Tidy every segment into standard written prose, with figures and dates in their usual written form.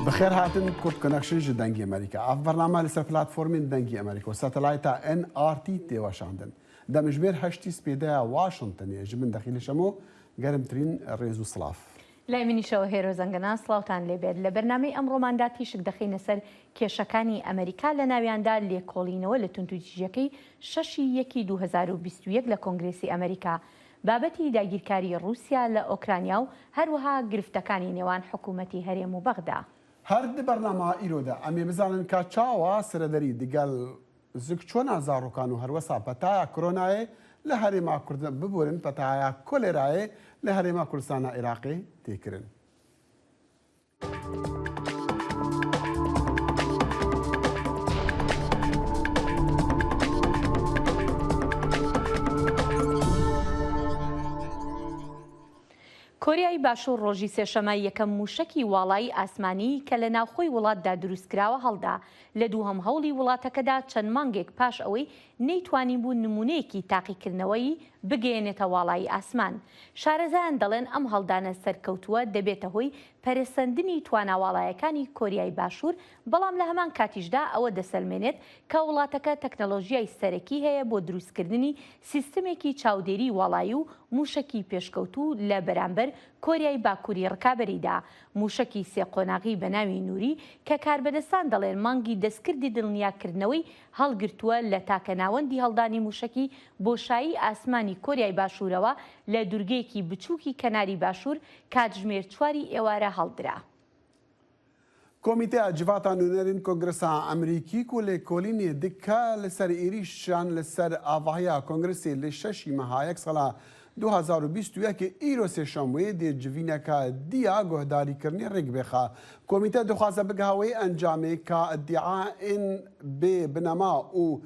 Bi xêr hatin Kurd Connection ji Dengê Amerîka. Ev bername li ser platformên Dengê Amerîka û satelayta NRT tê weşandin. Demjimêr heştî spêdeya Washingtonê ji min Dexîlê Şemo germtirîn rêz û silav. لای منیشەوە هێرۆ زەنگەنە سڵاوتان لێبێت. لە بەرنامەی ئەمڕۆماندا تیشک دەخەینە سەر کێشەکانی ئەمەریکا لەناویاندا لێکۆڵینەوە لە توندوتیژیەکەی شەشی یەکی 2021 لە کۆنگرێسی ئەمەریکا، بابەتی داگیرکاری ڕووسیا لە ئۆکرانیا و هەروەها گرفتەکانی نێوان حکوومەتی هەرێم و بەغدا. هەر di bernama îro de em ê bizanin ka çawa serederî digel zikçûna zarokan û herwesa petaya koronayê li herêma biborin petaya kolerayê li herêma Kurdistana Iraqê tê kirin. کۆریای باشوور ڕۆژی سێشەمە یەکەم مووشەکی واڵایی ئاسمانی کە لە ناوخۆی وڵاتدا دروستکراوە هەڵدا، لە دووهەم هەوڵی وڵاتەکەدا چەند مانگێک پاش ئەوەی نەیتوانیبوو نموونەیەکی تاقیکردنەوەیی بگەیەنێتە واڵایی ئاسمان. شارەزایان دەڵێن ئەم هەڵدانە سەرکەوتووە دەبێتە هۆی پەرەسەندنی توانا واڵایەکانی کۆریای باشوور، بەڵام لە هەمان کاتیشدا ئەوە دەسەلمێنێت کە وڵاتەکە تەکنەلۆژیای سەرەکی هەیە بۆ دروستکردنی سیستمێکی چاودێری واڵایی و مووشەکی پێشکەوتوو لە بەرامبەر کۆریای باکووری ڕکابەریدا. مووشەکی سێ قۆناغی بە ناوی نوری کە کاربەدەستان دەڵێن مانگی دەستکردی دڵنیاکردنەوەی هەڵگرتووە لە تاکە ناوەندی هەڵدانی مووشەکی بۆشایی ئاسمانی کۆریای باشوورەوە لە دورگەیەکی بچووکی کەناری باشوور کاتژمێر چواری ئێوارە هەڵدرا. Komîteya Civata Nûnerên Kongresa Amerîkî ku lêkolînê dike li ser êrîşan li ser avahiya Kongresê li şeşî meha yek sala 2021 îro sêşemê dê civîneke diya guhdarîkirinê rêk bêxe. Komîte dixwaze bigiha wê encamê ka îdiayên bê binema û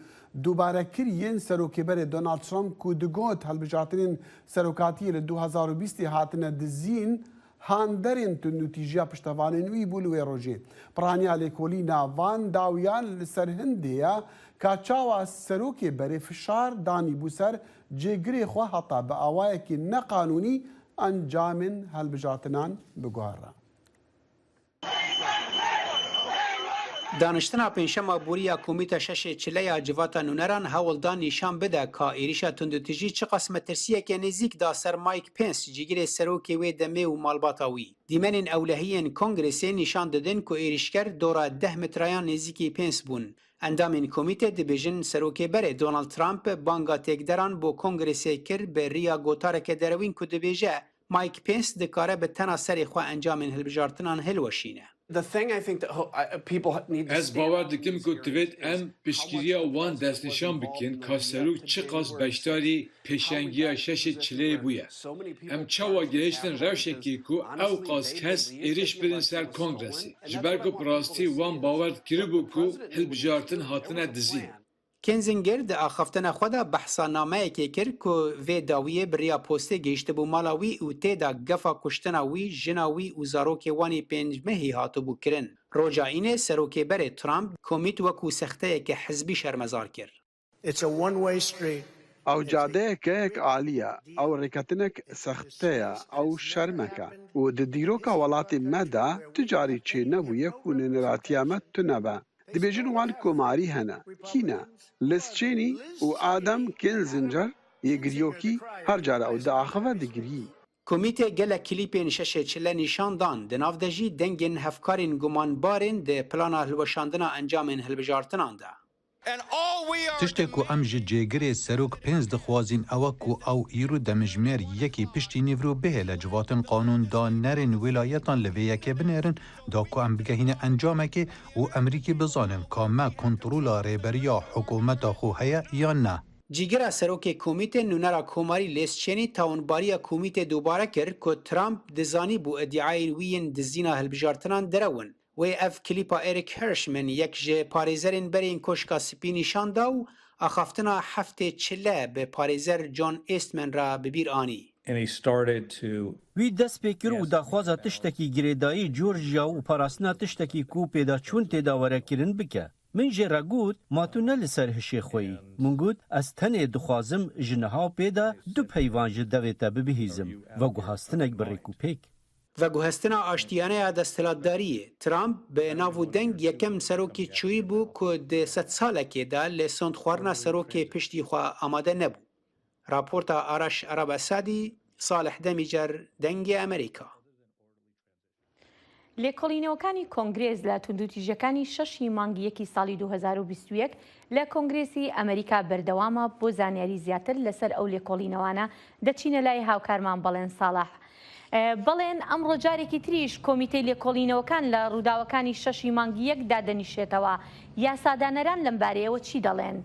dûbarekirî yên Serokê berê Donald Trump ku digot hilbijartinên serokatiyê li 2020 hatine dizîn handerên tundûtîjiya piştevanên wî bû li wê rojê. Piraniya lêkolîna van dawiyan li ser hindê ye ka çawa serokê berê fişar danîbû ser cêgirê xwe heta bi awayekî neqanûnî encamên hilbijartinan biguhere. Daniştina pêncşema borî ya Komîta Şeşê Çileya Civata Nûneran hewl da nîşan bide ka êrîşa tundûtîjî çiqas metirsiyeke nêzîk da ser Mike Pence cîgirê serokê wê demê û malbata wî. Dîmenên ewlehiyên Kongresê nîşan didin ku êrîşker dora deh metreyan nêzîkî Pence bûn. Endamên komîtê dibêjin serokê berê Donald Trump banga têkderan bo Kongresê kir bi riya gotareke derewîn ku dibêje Mike Pence dikare bi tena serê xwe encamên hilbijartinan hilweşîne. Ez bawer dikim ku divêt em piştgiriya wan destnîşan bikin ka serok çiqas beşdarî pêşengiya şeşê çileyê bûye. Em çawa gihiştin rewşekê ku ewqas kes êriş birin ser Kongresê. Ji ber ku bi rastî wan bawer kiribû ku hilbijartin hatine dizîn. Kinzinger di axaftina xwe de behsa nameyekê kir ku vê dawiyê bi riya postê gihîştibû mala wî û tê de gefa kuştina wî, jina wî û zarokê wan ê pênc mehî hatibû kirin. Roja Înê serokê berê Trump komît wekû sexteyeke hizbî şermezar kir. Ew cadeyeke yek alî ye, ew rêketinek sexte ye, ew şermek e û di dîroka welatê me de ti carî çênebûye ku nûneratiya me tune be. Dibêjin wan komarî hene, kî ne? Liz Cheney û Adam Kinzinger yê giryokî her car ew diaxive digirî. Komîtê gelek klîpên şeşê çile nîşan dan, di nav de jî dengên hevkarên gumanbarên di plana hilweşandina encamên hilbijartinan de. Tiştê ku em ji cêgirê Serok Pence dixwazîn ew e ku ew îro demjimêr yekî piştî nîvro bihêle civatin qanûndanerên wîlayetan li vê yekê binêrin da ku em bigehîne encamekê û Amerîkî bizanin ka me kontrola rêberiya hikûmeta xwe heye yan na. Cîgira Serokê Komîtê Nûnera Komarî Liz Cheney tawanbariya komîtê dubare kir ku Trump dizanîbû îdiayên wî yên dizîna hilbijartinan derew in. Wê ev klîpa Eric Herschmann yek ji parêzerên berên Koşka Spî nîşan da û axaftina heftê çile bi parêzer John Eastman re bi bîr anî. Wî dest pê kir û daxwaza tiştekî girêdayî Georgia û parastina tiştekî ku pêdaçûn tê de were kirin bike. Min jê re got, ma tu ne li ser hişê xwe yî. Min got, ez tenê dixwazim ji niha û pê de du peyvan ji devê te bibihîzim, veguhastinek bi rêk û pêk. Veguhestina aştiyane ya desthilatdariyê, Trump bi nav û deng yekem serokê çûyî bû ku di sedsalekê de li sondxwarina serokê piştî xwe amade nebû. Raporta Araş Arabesadî, Salih Demîcer, Dengê Amerîka. لێکۆڵینەوەکانی کۆنگرێس لە توندوتیژیەکانی شەش ی مانگی یەکی ساڵی 2021 لە کۆنگرێسی ئەمریکا بەردەوامە، بۆ زانیاری زیاتر لەسەر ئەو لێکۆڵینەوانە دەچینە لای هاوکارمان بەڵێن ساڵح. بەڵێن، ئەمڕۆ جارێکی تریش کۆمیتەی لێکۆڵینەوەکان لە ڕووداوەکانی شەش ی مانگی یەک دادەنیشێتەوە، یاسادانەران لەمبارەیەوە چی دەڵێن؟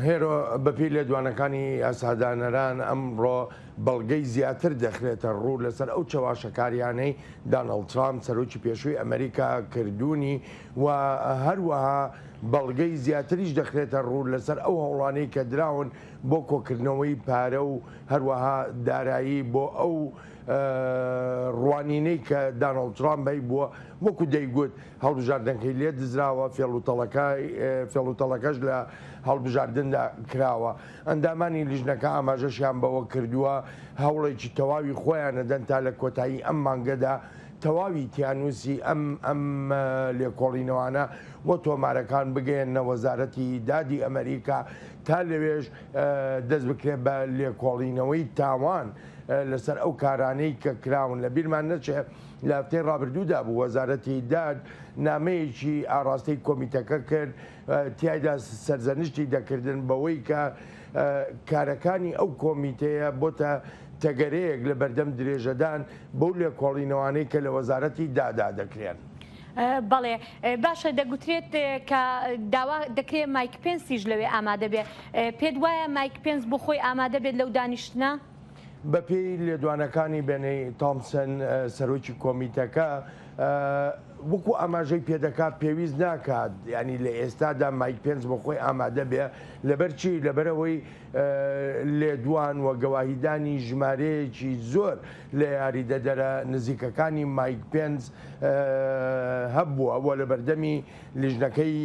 هێرۆ، بەپێی لێدوانەکانی یاسادانەران، ئەمڕۆ بەڵگەی زیاتر دەخرێتە ڕوو لەسەر ئەو چەواشەکاریانەی دانڵد ترامپ سەرۆکی پێشووی ئەمریکا کردوونی و هەروەها بەڵگەی زیاتریش دەخرێتە ڕوو لەسەر ئەو هەوڵانەی کە دراون بۆ کۆکردنەوەی پارە و هەروەها دارایی بۆ ئەو ڕوانینەی کە دانڵد ترامپ هەیبووە وەکو دەیگوت هەڵبژاردنەکەی لێ دزراوە، فێڵوتەڵەکەش لە هەڵبژاردندا کراوە. ئەندامانی لیژنەکە ئاماژەشیان بەوە کردووە، هەوڵێکی تەواوی خۆیان ئەدەن تا لە کۆتایی ئەم مانگەدا تەواوی تیانووسی ئەم ئەم لێکۆڵینەوانە و تۆمارەکان بگەیەننە وەزارەتی دادی ئەمەریکا تا لەوێش دەست بکرێت بە لێکۆڵینەوەی تاوان لەسەر ئەو کارانەی کە کراون. لەبیرمان نەچێت لە هەفتەی ڕابردوودا بوو وەزارەتی داد نامەیەکی ئاڕاستەی کۆمیتەکە کرد، تیایدا سەرزەنشتی دەکردن بەوەی کە کارەکانی ئەو کۆمیتەیە بۆتە تەگەرەیەک لە بەردەم درێژەدان بەو لێکۆڵینەوانەی کە لە وەزارەتی دادا دەکرێن. بەڵێ باشە دەگوترێت کە داوا دەکرێت مایک پێنسیش لەوێ ئامادە بێت، پێت وایە مایک پێنس بۆ خۆی ئامادە بێت لەو دانیشتنە؟ بەپێی لێدوانەکانی بێنی تۆمسن سەرۆکی کۆمیتەکە وەکو ئاماژەی پێدەکات پێویست ناکات ینی لە ئێستادا مایک پێنس بۆ خۆی ئامادە بێ لەبەر چی لەبەرەوەی لێدوان و گەواهیدانی ژمارەیەکی زۆر لە یاریدەدەرە نزیکەکانی مایک پێنس هەبووە و لە بەردەمی لیژنەکەی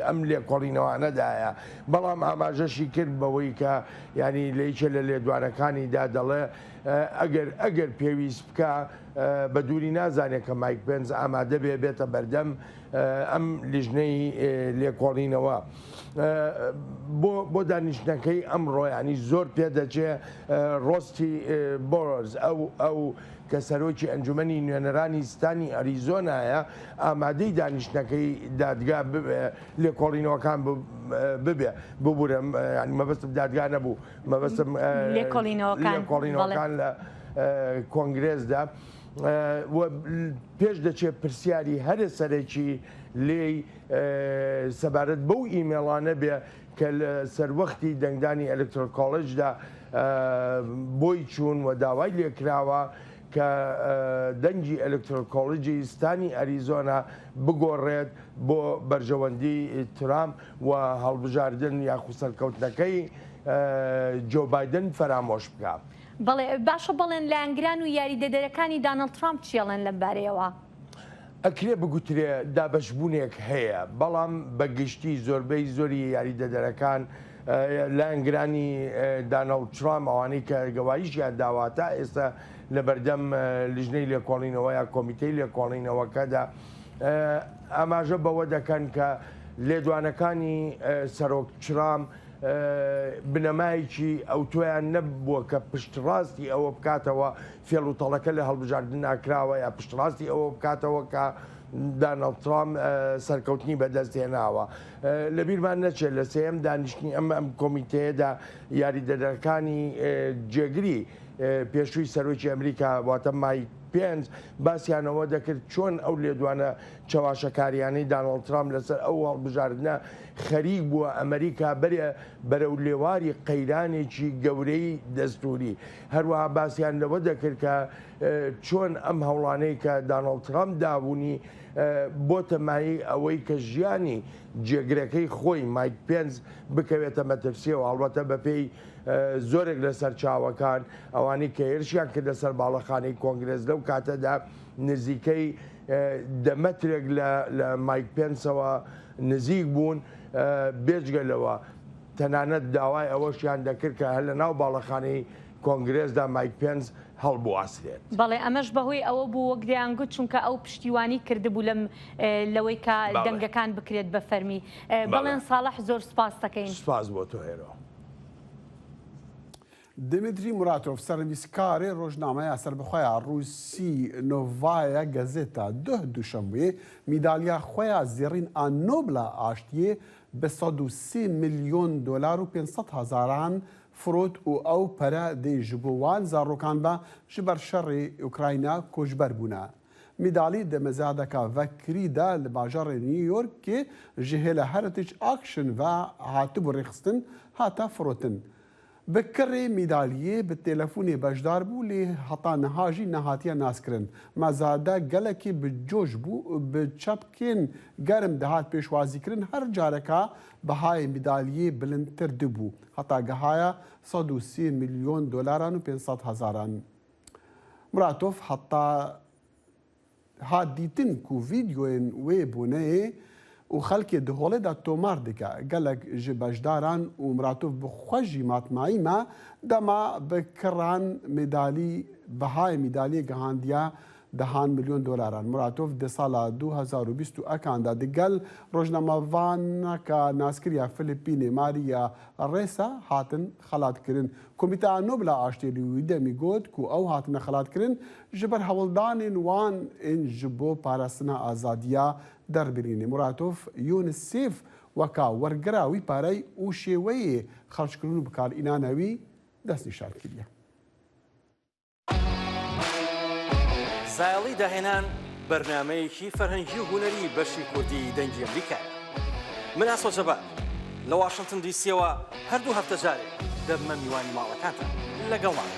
ئەم لێکۆڵینەوانەدایە، بەڵام ئاماژەشی کرد بەوەی کە یانی لە یەکێ لە لێدوانەکانیدا دەڵێ ئەگەر ئەگەر پێویست بکا بە دووری نازانێ کە مایک پێنس ئامادە بێ بێتە بەردەم ئەم لیژنەی لێکۆڵینەوە. بۆ بۆ دانیشتنەکەی ئەمڕۆ یانی زۆر پێدەچێ ڕۆستی بۆرز ئەو ئەو کە سەرۆکی ئەنجومەنی نوێنەرانی ستانی ئەریزۆنایە، ئامادەی دانیشتنەکەی دادگا لێکۆڵینەوەکان ببێ، ببورە یانی مەبەستم دادگا نەبوو، مەبەستم لێکۆڵینەوەکان لە کۆنگرێسدا و پێش دەچێت پرسیاری هەرە سەرەکی لێی سەبارەت بەو ئیمێڵانە بێ کە لە سەروەختی دەنگدانی ئەلکترۆل کۆڵێجدا بۆی چوون و داوای لێکراوە کە دەنگی ئەلکترۆل کۆڵیجی ستانی ئەریزۆنا بگۆڕێت بۆ بەرژەوەندی ترامپ و هەڵبژاردن یاخود سەرکەوتنەکەی جۆ بایدن فەرامۆش بکا. بەڵێ باشە بەڵێن لایەنگران و یاریدەدەرەکانی دانڵد ترامپ چیەڵێن لەم بارەیەوە؟ ئەکرێ بگوترێ دابەشبوونێک هەیە، بەڵام بە گشتی زۆربەی زۆری یاریدەدەرەکان لایەنگرانی دانڵد ترامپ ئەوانەی کە گەواهیشیان داوە تا ئێستا لە بەردەم لیژنەی لێکۆڵینەوە یا کۆمیتەی لێکۆڵینەوەکەدا ئاماژە بەوە دەکەن کە لێدوانەکانی سەرۆک ترامپ بنەمایەکی ئەوتۆیان نەبووە کە پشتڕاستی ئەوە بکاتەوە فێڵ و تەڵەکە لە هەڵبژاردندا کراوە یا پشتڕاستی ئەوە بکاتەوە کە داناڵد ترامپ سەرکەوتنی بەدەست هێناوە. لەبیرمان نەچێت لە سێیەم دانیشتنی ئەم ئەم کۆمیتەیەدا یاریدەدەرەکانی جێگری پێشووی سەرۆکی ئەمریکا واتە مایک پێنس باسیان ئەوە دەکرد چۆن ئەو لێدوانە چەواشەکاریانەی داناڵد ترامپ لەسەر ئەو هەڵبژاردنە خەریک بووە ئەمریکا بەرێ بەرەو لێواری قەیرانێکی گەورەی دەستووری. هەروەها باسیان لەوە دەکرد کە چۆن ئەم هەوڵانەی کە داناڵد ترامپ داوونی بۆتە مایەی ئەوەی کە ژیانی جێگرەکەی خۆی مایک پێنس بکەوێتە مەترسیەوە. هەڵبەتە بەپێی زۆرێک لە سەرچاوەکان ئەوانەی کە هێرشیان کردە سەر باڵەخانەی کۆنگرێس لەو کاتەدا نزیکەی دە مەترێک لە مایک پێنسەوە نزیک بوون، بێجگە لەوە تەنانەت داوای ئەوەشیان دەکرد کە هەر لە ناو باڵەخانەی کۆنگرێسدا مایک پێنس هەڵبواسرێت. بەڵێ ئەمەش بەهۆی ئەوە بوو وەک دەیانگوت چونکە ئەو پشتیوانی کردبوو لەم لەوەی کە دەنگەکان بکرێت بە فەرمی. بەڵێن ساڵح زۆر سوپاست دەکەین. سوپاس بۆ تۆ هێرۆ. دیمیتری موراتۆڤ سەرنویسکارê rojnameya serbixwe ya Rûsî Novaya Gazeta duh duşembê mîdalya xwe ya zêrîn a Nobla Aştiyê bi 103 milyon dolar û 500 hezaran firot û ew pere dê ji bo wan zarokan be ji ber şerê Ukrayna koçber bûne. Mîdalî di mezadeka vekirî de li bajarê New Yorkê ji hêla Heritage Auction ve hatibû rêxistin hate firotin. Bi kirê mîdaliyê bi têlefonê beşdar bû lê heta niha jî nehatiye naskirin. Mezade gelekî bi coş bû û bi çepkên germ dihat pêşwazîkirin her careka bihayê mîdaliyê bilindtir dibû heta gihaya 103 milyon dolaran û 500 hezaran. Muratov heta hat dîtin ku vîdyoyên wê boneyê û xelkê di holê de tomar dike. Gelek ji beşdaran û Muratov bi xwe jî matmayî me dema bi kiran medalî bihayê mîdaliyê gihandiye dehan milyon dolaran. Muratov di sala 2021 de digel rojnamevaneka naskiriya Filipînê Maria Ressa hatin xelatkirin. Komîteya Nobela Aştiyê li wî demî got ku ew hatine xelatkirin ji ber hewldanên wan ên ji bo parastina azadiya derbirînê. Muratov UNICEF weka wergira wî parey û şêweyê xerckirin û bikarînana wî destnîşan kiriye. زایەڵی داهێنان بەرنامەیەکی فەرهەنگی و هونەری بەشی کوردی دەنگی ئەمریکایە. من ئاسۆ جەبار لە واشنتن دیسیەوە هەردوو هەفتە جارێک دەبمە میوانی ماڵەکانتان لەگەڵمان.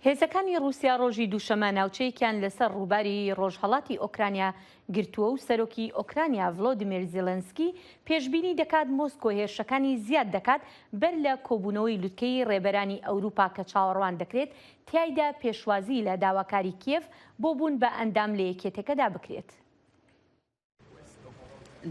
هێزەکانی ڕووسیا ڕۆژی دووشەمە ناوچەیەکیان لەسەر ڕووباری ڕۆژهەڵاتی ئۆکرانیا گرتووە و سەرۆکی ئۆکرانیا ڤلۆدیمیر زیلنسکی پێشبینی دەکات مۆسکۆ هێرشەکانی زیاد دەکات بەر لە کۆبوونەوەی لوتکەی ڕێبەرانی ئەوروپا کە چاوەڕوان دەکرێت تیایدا پێشوازی لە داواکاری کیێڤ بۆ بوون بە ئەندام لە یەکێتەکەدا بکرێت.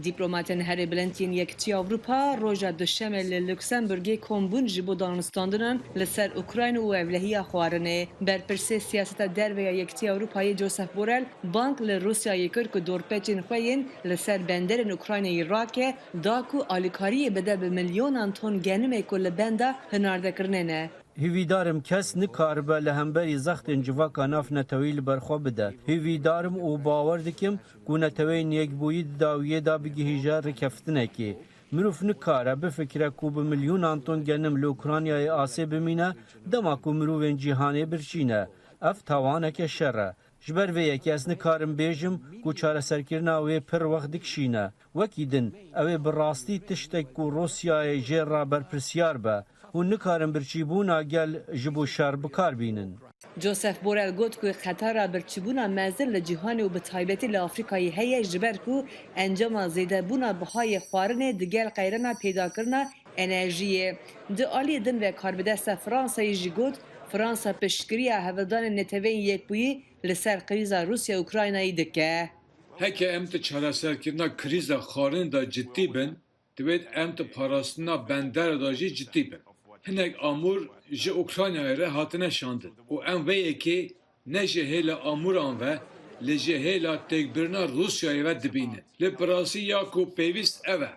Dîplomatên herî bilind yên Yekîtiya Ewropa roja Duşemê li Luksemburgê kombûn ji bo danûstandinan li ser Ukrayna û ewlehiya xwarinê. Berpirsê siyaseta derve ya Yekîtiya Ewropayê Josep Borrell bang li Rûsyayê kir ku dorpêçên xwe yên li ser benderên Ukraynayê rake da ku alîkariyê bide bi milyonan ton genimê ku li benda hinardekirinê ne. Hêvîdarim kes nikaribe li hemberî zextên civaka navnetewî li ber xwe bide. Hêvîdarim û bawer dikim ku neteweyên yekbûyî di dawiyê de bigihîje rêkeftinekê. Mirov nikare bifikire ku bi milyonan ton genim li Ukraynayê asê bimîne dema ku mirovên cîhanê birçîne. Ev tawaneke şer e. Ji ber vê yekê ez nikarim bêjim ku çareserkirina wê pir wext dikişîne. Wekî din ew ê bi rastî tiştek ku Rûsyayê jê re berpirsyar be. Hûn nikarin birçîbûna gel ji bo şer bikar bînin. Josep Borrell got ku xetara birçîbûna mezin li cîhanê û bi taybetî li Afrîkayê heye ji ber ku encama zêdebûna bihayê xwarinê digel qeyrana peydakirina enerjiyê. Di aliyê din ve karbidesta Fransayê jî got Fransa piştgiriya hevldanên neteweyên yekbûyî li ser krîza Rûsya Ukraynayê dike. Heke em di çareserkirina krîza xwarinê de cidî bin, divêt em di parastina bendera de jî cidî bin. Hinek amûr ji Ukraynayê re hatine şandin û em vê yekê ne ji hêla amûran ve lê ji hêla têkbirina Rûsyayê ve dibînin. Lê bi rastî ya ku pêwîst ev e.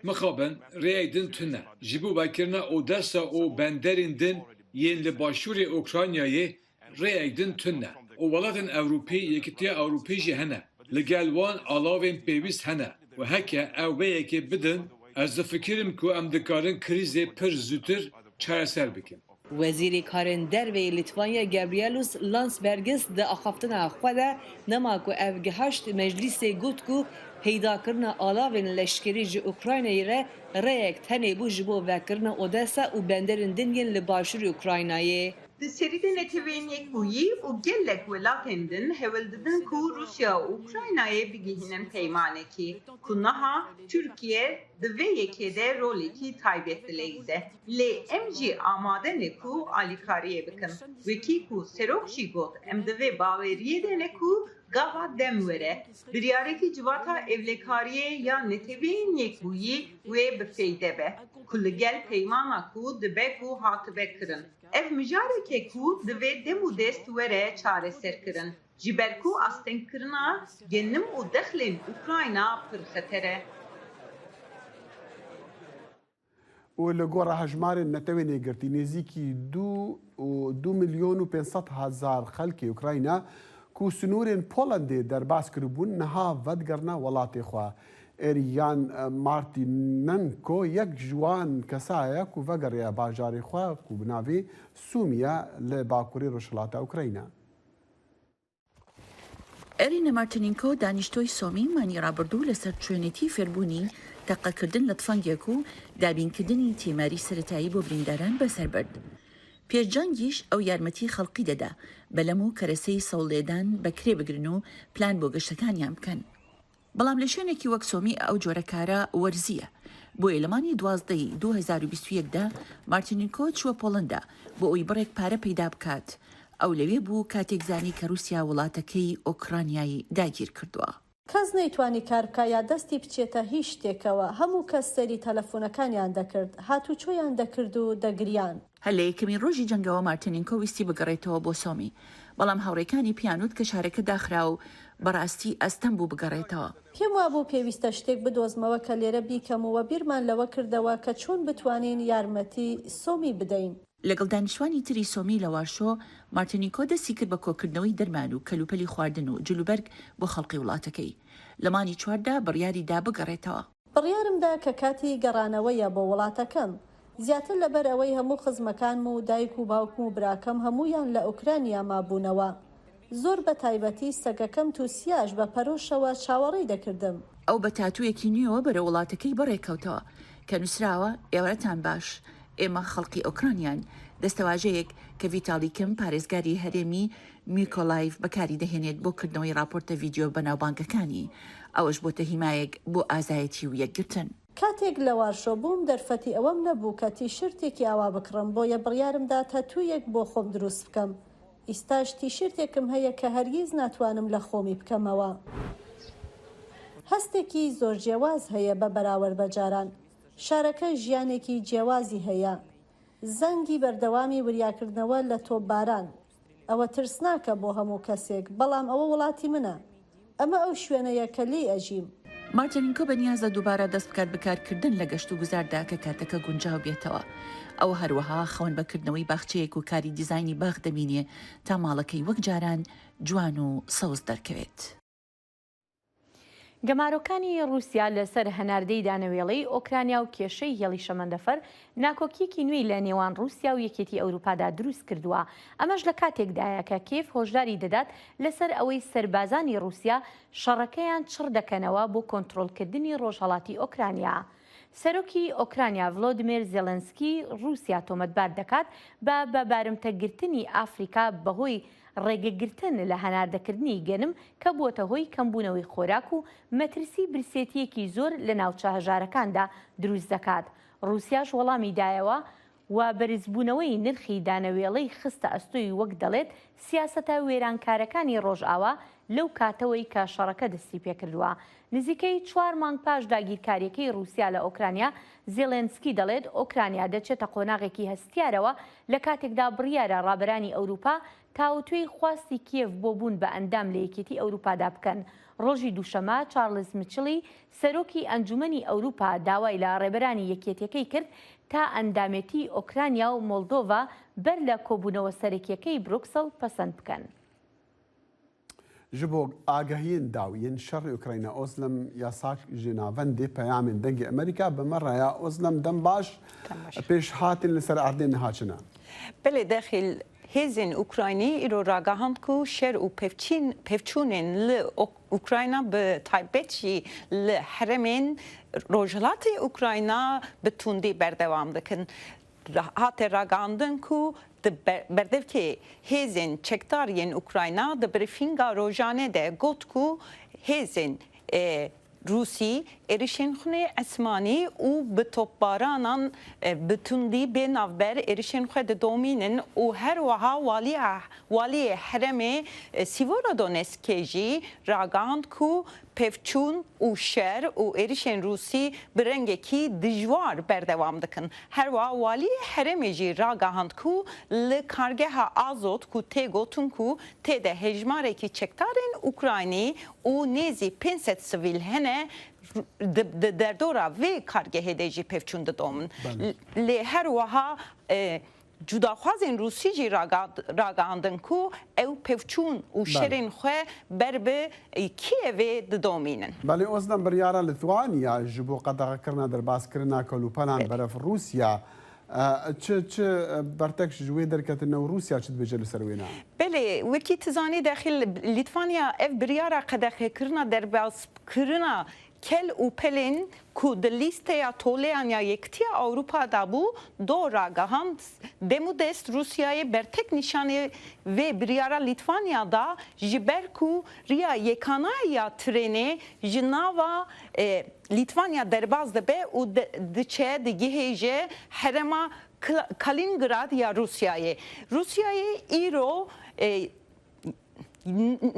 Mixabin rêyek din tune. Ji bo vekirina Odessa û benderên din yên li başûrê Ukraynayê rêyek din tune. Û welatên Ewropî, Yekîtiya Ewropî jî hene. Li gel wan alavên pêwîst hene û heke ew vê yekê bidin, ez difikirim ku em dikarin krîzê pir zûtir çareser bikin. Wezîrê Karên Derve yê Lîtvanya Gabrielius Landsbergis di axaftina xwe de nema ku ev gihaşt meclîsê got ku peydakirina alavên leşkerî ji Ukraynayê re rêyek tenê bû ji bo vekirina Odessa û benderên din yên li başûrê Ukraynayê. Di serî de Neteweyên Yekbûyî û gelek welatên din hewl didin ku Rûsya û Ukraynayê bigihînin peymanekî ku niha Tirkiye di vê yekê de rolekî taybet dileyîze. Lê em jî amade ne ku alîkariyê bikin. Wekî ku serok jî got em di vê baweriyê de ne ku. gava dem were biryarekî Civata Ewlekariyê ya Neteweyên Yekbûyî wê bi feyde be ku li gel peymana ku dibe ku hatibe kirin. Ev mijarek e ku divê dem û dest were çareserkirin. Ji ber ku astengkirina genim û dexlên Ukrayna pir xeter e. Û li gora hejmarên Netewên Yekgirtî nêzîkî du û du milyon û 500 hezar xelkê Ukrayna ku sinûrên Polandê derbas kiribûn niha vedigerine welatê xwe. Êryan Martînenko yek ji wan kesa ye ku vegeriya bajarê xwe ku bi navê Sûmî ye li bakurê rojhilata Ukrayna. ئێرینا مارتینینکۆ، دانیشتووی سۆمی، مانگی ڕابردوو لەسەر چۆنێتی فێربوونی تەقەکردن لە تفەنگێک و دابینکردنی تیماری سەرەتایی بۆ برینداران بەسەر برد. پێش جەنگیش ئەو یارمەتی خەڵقی دەدا بەلەم و کەرەسەی سەوڵ لێدان بە کرێ بگرن و پلان بۆ گەشتەکانیان بکەن. بەڵام لە شوێنێکی وەک سۆمی ئەو جۆرە کارە وەرزییە، بۆیە لە مانگی 12 ی 2021 دا مارتینینکۆ چووە پۆڵەندا بۆ ئەوەی بڕێک پارە پەیدا بکات، ئەو لەوێ بوو کاتێک زانی کە رووسیا وڵاتەکەی ئۆکرانیای داگیرکردووە. کەس نەیتوانی کار بکا یا دەستی بچێتە هیچ شتێکەوە، هەموو کەس سەیری تەلەفونەکانیان دەکرد، هاتوچۆیان دەکرد و دەگریان. هەر لە یەکەمین ڕۆژی جەنگەوە مارتینینکۆ ویستی بگەڕێتەوە بۆ سۆمی، بەڵام هاوڕێکانی پێیان وت کە شارەکە داخرا و بەڕاستی ئەستەم بوو بگەڕێتەوە. پێم وابوو پێویستە شتێک بدۆزمەوە کە لێرە بیکەم و بیرمان لەوە کردەوە کە چۆن بتوانین یارمەتی سۆمی بدەین. لەگەڵ دانیشتوانی تری سۆمی لە وارشۆ، مارتینینکۆ دەستی کرد بە کۆکردنەوەی دەرمان و کەلوپەلی خواردن و جلوبەرگ بۆ خەڵقی وڵاتەکەی. لە مانگی چواردا بڕیاری دا بگەڕێتەوە. بڕیارم دا کە کاتی گەڕانەوەیە بۆ وڵاتەکەم. زیاتر لەبەر ئەوەی هەموو خزمەکانم و دایک و باوکم و براکەم هەموویان لە ئۆکرانیا مابوونەوە. زۆر بە تایبەتی سەگەکەم توسیاش بە پەرۆشەوە چاوەڕێی دەکردم. ئەو بە تاتوویەکی نوێوە بەرەو وڵاتەکەی بەڕێکەوتەوە کە نووسراوە، ئێوارەتان باش، ئێمە خەڵقی ئۆکرانیاین، دەستەواژەیەک کە ڤیتالی کیم پارێزگاری هەرێمی میکۆلایڤ بەکاری دەهێنێت بۆ کردنەوەی ڕاپۆرتە ڤیدیۆ بەناوبانگەکانی، ئەوەش بۆتە هیمایەک بۆ ئازایەتی و یەکگرتن. کاتێک لە وارشۆ بووم دەرفەتی ئەوەم نەبوو کە تیشرتێکی ئاوا بکڕم، بۆیە بڕیارم دا تەتوویەک بۆ خۆم دروست بکەم. ئیستاش تیشرتێکم هەیە کە هەرگیز ناتوانم لە خۆمی بکەمەوە. هەستێکی زۆر جیواز هەیە بە بەراوەرد بە جاران. شارەکە ژیانێکی جیاوازی هەیە. زەنگی بەردەوامی وریاکردنەوە لە تۆپباران. ئەوە ترسناکە بۆ هەموو کەسێک، بەڵام ئەوە وڵاتی منە. ئەمە ئەو شوێنەیە کە لێی ئەژیم. مارتینینکۆ بەنیازە دووبارە دەست بکات بە کارکردن لە گەشتوگوزاردا کە کاتەکە گونجاو بێتەوە. ئەو هەروەها خەون بە کردنەوەی باخچەیەک و کاری دیزاینی باخ دەبینێ تا ماڵەکەی وەک جاران جوان و سەوز دەرکەوێت. گەمارۆکانی ڕووسیا لەسەر هەناردەی دانەوێڵەی ئۆکرانیا و کێشەی هێڵی شەمەندەفەر ناکۆکییەکی نوێی لە نێوان ڕووسیا و یەکێتی ئەوروپادا دروست کردووە، ئەمەش لە کاتێکدایە کە کیێڤ هۆشداری دەدات لەسەر ئەوەی سەربازانی ڕووسیا شەڕەکەیان چڕ دەکەنەوە بۆ کۆنترۆڵکردنی ڕۆژهەڵاتی ئۆکرانیا. سەرۆکی ئۆکرانیا ڤلۆدیمێر زێڵێنسکی ڕووسیا تۆمەتبار دەکات بە بە بارمتەگرتنی ئافریکا بەهۆی ڕێگەگرتن لە هەناردەکردنی گەنم کە بووەتە هۆی کەمبوونەوەی خۆراک و مەترسی برسێتییەکی زۆر لە ناوچە هەژارەکاندا دروست دەکات. ڕووسیاش وەڵامی دایەوە و بەرزبوونەوەی نرخی دانەوێڵەی خستە ئەستۆی وەک دەڵێت سیاسەتە وێرانکارەکانی ڕۆژئاوا لەو کاتەوەی کە شەڕەکە دەستیپێکردووە. نزیکەی چوار مانگ پاش داگیرکارییەکەی ڕووسیا لە ئۆکرانیا، زێڵێنسکی دەڵێت ئۆکرانیا دەچێتە قۆناغێکی هەستیارەوە لە کاتێکدا بڕیارە ڕابەرانی ئەوروپا تاوتوێی خواستی کیێڤ بۆ بوون بە ئەندام لە یەکێتی ئەوروپادا بکەن. ڕۆژی دووشەمە چارڵز میچڵی سەرۆکی ئەنجومەنی ئەوروپا داوای لە ڕێبەرانی یەکێتیەکەی کرد تا ئەندامێتی ئۆکرانیا و مۆڵدۆڤا بەر لە کۆبوونەوە سەرەکیەکەی بروکسڵ پەسەند بکەن. Ji bo agahiyên dawî yên şerê Ukrayna Ozlem Yasak ji navendê peyamên Dengê Amerîka bi me re ya Ozlem dem baş pêşhatên li ser erdê niha çi ne? Belê dexîl hêzên Ukraynî îro ragihand ku şer û pevçûnên li Ukrayna bi taybet jî li herêmên rojhilatê Ukrayna bi tundî berdewam dikin. Hate ragihandin ku di berdevkê hêzên çekdar yên Ukrayna di brîfinga rojane de got ku hêzên. Rûsî êrişên xwe yê esmanî û bi topbaranan bi tundî bê navber êrişên xwe didomînin û her wiha waliyê herêmê Sîvorodonetskê jî ragihand ku pevçûn û şer û êrişên Rûsî bi rengekî dijwar berdewam dikin. Her wiha waliyê herêmê jî ragihand ku li kargeha Azot ku tê gotin ku tê de hejmarekî çekdarên Ukraynî û nêzî 500 sivîl hene di derdora vê kargehê de jî pevçûn didomin. Lê her wiha Cudaxwazên Rûsî jî ragihandin ku ew pevçûn û şerên xwe ber bi Kîevê didomînin. Belê Ozlem biryara Lithuania ji bo qedexekirina derbaskirina kelûpelan berev Rûsya çi çi bertek ji wê derketine û Rûsya çi dibêje li ser wê ne? Belê wekî tu zanî dexîl Lîtvanya ev biryara qedexekirina derbaskirina Kel û pelên ku di lîsteya toleyan ya Yekitiya Ewropa de bû, do ragihand dem û dest Rûsyayê bertek nîşanê vê biryara Lîtvanya da ji ber ku riya yekana ya trênê ji nava Lîtvanya derbas dibe û diçe digihêje herêma Kalingrad ya Rûsyayê. Rûsyayê îro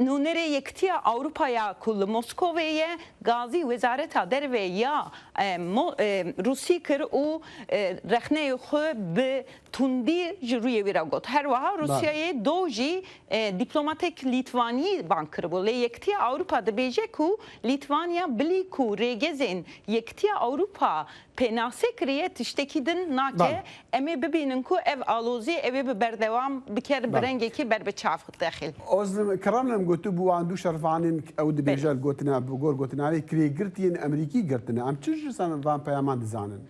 Nûnerê Yekitiya Ewropa ya ku li Moskowê ye gazî Wezareta Derve ya Rûsî kir û rexneyê xwe bi tundî ji rûyê wî re got. Her wiha Rûsyayê do jî dîplomatek Lîtvanî bang kiribû. Lê Yekitiya Ewropa dibêje ku Lîtvanya bilî ku rêgezên Yekitiya Ewropa Pênase kiriye tiştekî din nake. Em ê bibînin ku ev alozî ew ê bi berdewam bike bi rengekî ber bi çav dexîl. Ozlem Kremlin gotibû wan du şervanên ew dibêje li gotina bi gor gotina wê kirêgirtiyên Amerîkî girtine. Em çi ji van peyaman dizanin?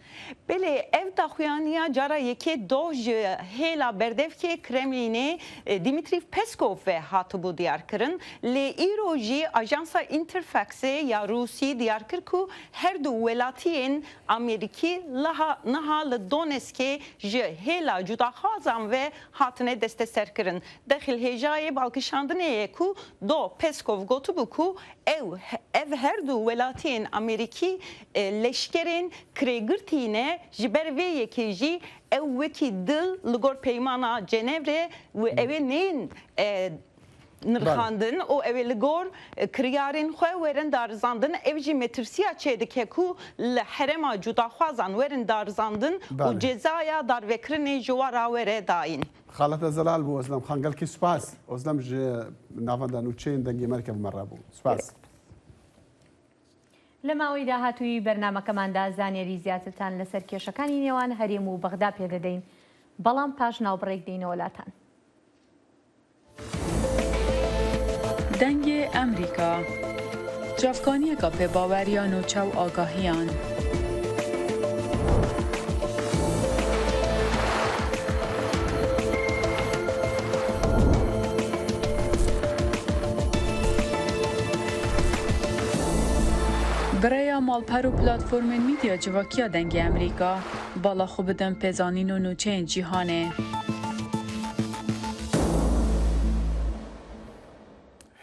Belê ev daxuyaniya cara yekê doh ji hêla berdevkê Kremlînê Dîmîtrî Peskov ve hatibû diyarkirin. Lê îro jî ajansa Interfaxê ya Rûsî diyar kir ku Her du welatiyên Amerîkî niha li Donetskê ji hêla cudaxwazan ve hatine desteserkirin. Dexil hêjayê balkişandinê ye ku do Peskov gotibû ku ew ev her du welatiyên Amerîkî leşkerên kirêgirtî ne, ji ber vê yekê jî ew wekî dil li gor peymana Cenevrê ew ê neyên nirxandin û ew ê li gor kiryarên xwe werin darizandin, ev jî metirsiya çêdike ku li herêma cudaxwazan werin darizandin û cezaya darvekirinê ji wan re were dayîn. Xalete zelal bû Ozlem xan gelkî spas. Ozlem ji navenda nûçeyên Dengê Merke bi me re bû. Spas. لە ماوەی داهاتووی بەرنامەکەماندا زانیاری زیاترتان لەسەر کێشەکانی نێوان هەرێم و بەغدا پێدەدەین، بەڵام پاش ناوبڕێک دێینەوە لاتان. دەنگێ ئەمریکا، چاڤکانیەکا پێباوەر یا نوچە و ئاگاهیان. Bi rêya malper û platformên mîdya civakiya Dengê Amerîka, bala xwe bidin pêzanîn û nûçeyên cîhanê.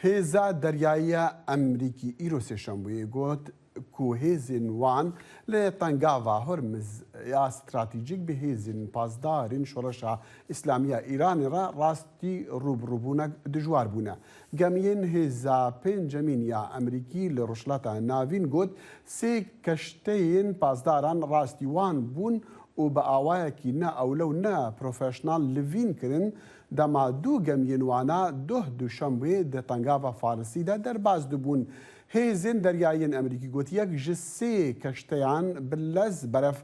Hêza Deryayî ya Emrîkî îro Sêşembûyê got ku hêzên wan li Tengava Hormiz ya stratejîk bi hêzên pasdarên Şoreşa Îslamî ya Îranê re rastî rûbirûbûnek dijwar bûne. Gemiyên hêza pêncemîn ya Emrîkî li Rojhilata Navîn got sê keşteyên pasdaran rastî wan bûn û bi awayekî ne ewle û ne profeşnal livîn kirin dema du gemiyên wana doh duşembê di Tengava Farisî de derbas dibûn. Hêzên deryayiyên Amerîkî got yek ji sê keşteyan bi lez berev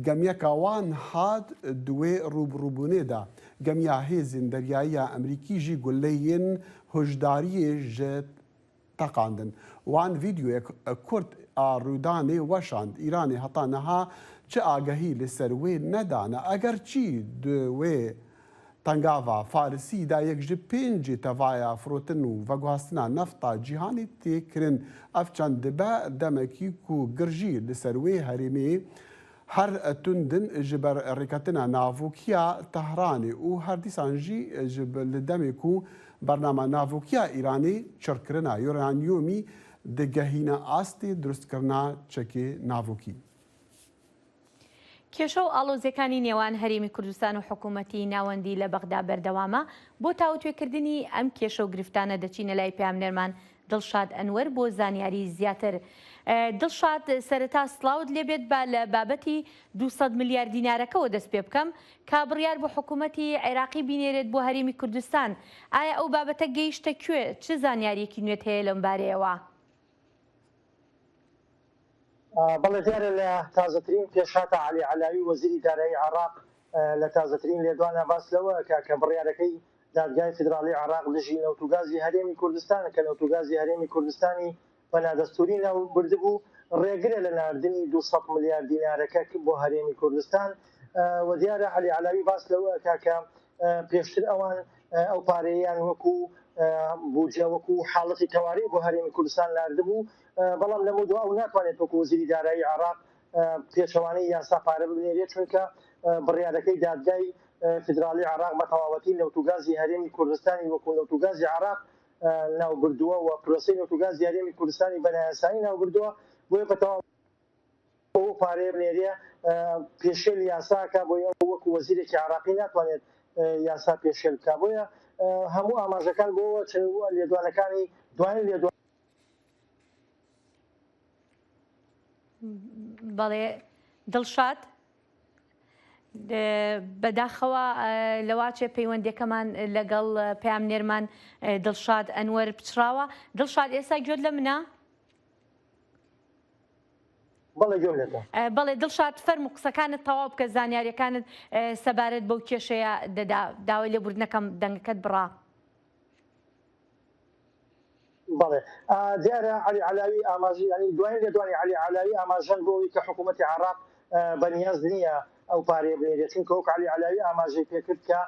gemiyeka wan hat di wê rûbirûbûnê de. Gemiya hêzên deryayî ya Amerîkî jî guleyên hişdariyê ji teqandin. Wan vîdeoyek kurt a rûdanê weşand. Îranê heta niha çi agahî li ser wê nedane. Eger çî di wê Tengava Farisî de yek ji pêncê tevaya firotin û veguhastina nefta cîhanê tê kirin. Ev çend dibe demekî ku girjî li ser wê herêmê her tund in ji ber rêketina navokiya Tehranê û her dîsan jî ji li demê ku bernama navokiya Îranê çirkirina uranyumî. digehîne astê dirustkirina çekê navokî. کێشە و ئاڵۆزیەکانی نێوان هەرێمی کوردستان و حکوومەتی ناوەندی لە بەغدا بەردەوامە، بۆ تاوتوێکردنی ئەم کێشە و گرفتانە دەچینە لای پەیامنێرمان دڵشاد ئەنوەر بۆ زانیاری زیاتر. دڵشاد سەرەتا سڵاوت لێبێت با لە بابەتی 200 ملیار دینارەکەوە دەست پێ بکەم کە بڕیار بوو حکوومەتی عێراقی بینێرێت بۆ هەرێمی کوردستان ئایا ئەو بابەتە گەیشتە کوێ چ زانیاریەکی نوێت هەیە لەم بارەیەوە؟ بەڵێ دیارە لە تازەترین پێشهاتە عەلی عەلاوی وەزیری دارایی عێراق لە تازەترین لێدوانە باس لەوە ئەکا کە بڕیارەکەی دادگای فیدراڵی عێراق دژی نەوت و گازی هەرێمی کوردستان کە نەوت و گازی هەرێمی کوردستانی بە نادەستووری ناو بردبوو ڕێگرە لە ناردنی 200 ملیار دینارەکە بۆ هەرێمی کوردستان و دیارە عەلی عەلاوی باس لەوە ئەکا کە پێشتر ئەوان ئەو پارەیەیان وەکو بودجە وەکو حاڵەتی تەواری بۆ هەرێمی کوردستان ناردبوو بەڵام لەمەودوا ئەو ناتوانێت وەکو وەزیری دارایی عێراق پێچەوانەی یاسا پارە بنێرێت، چونکە بڕیارەکەی دادگای فیدراڵی عێراق بە تەواوەتی نەوت و گازی هەرێمی کوردستانی وەکو نەوت و گازی عێراق ناوبردووە و پرۆسەی نەوت و گازی هەرێمی کوردستانی بە نایاسایی ناوبردووە، بۆیە بە تەواوەتی ئەو پارەیە بنێرێ پێشێل یاساکە، بۆیە ئەو وەکو وەزیرێکی عێراقی ناتوانێت یاسا پێشێل بکات، بۆیە هەموو ئاماژەکان بۆ چەند لێدوانەکانی دوایین لێدوان. بەڵێ دڵشاد بەداخەوە لەواچێ پەیوەندەکەمان لەگەڵ پەیامنێرمان دڵشاد ئەنوەر پچڕاوە دڵشاد ئێستا گوێت لە منە؟ بەڵێ دڵشاد فەرمو قسەکانت تەواو بکە زانیاریەکانت سەبارەت بەو کێشەیە دەدا داوای لێبوردنەکەم دەنگەکەت بڕا. بەڵێ دیارە عەلی عەلاوی ئاماژەی یانی دوایین لێدوانی عەلی عەلاوی ئاماژەن بۆ ئەوەی کە حکوومەتی عێراق بەنیاز نییە ئەو پارەیە بنێرێت چونکە وەک عەلی عەلاوی ئاماژەی پێکرد کە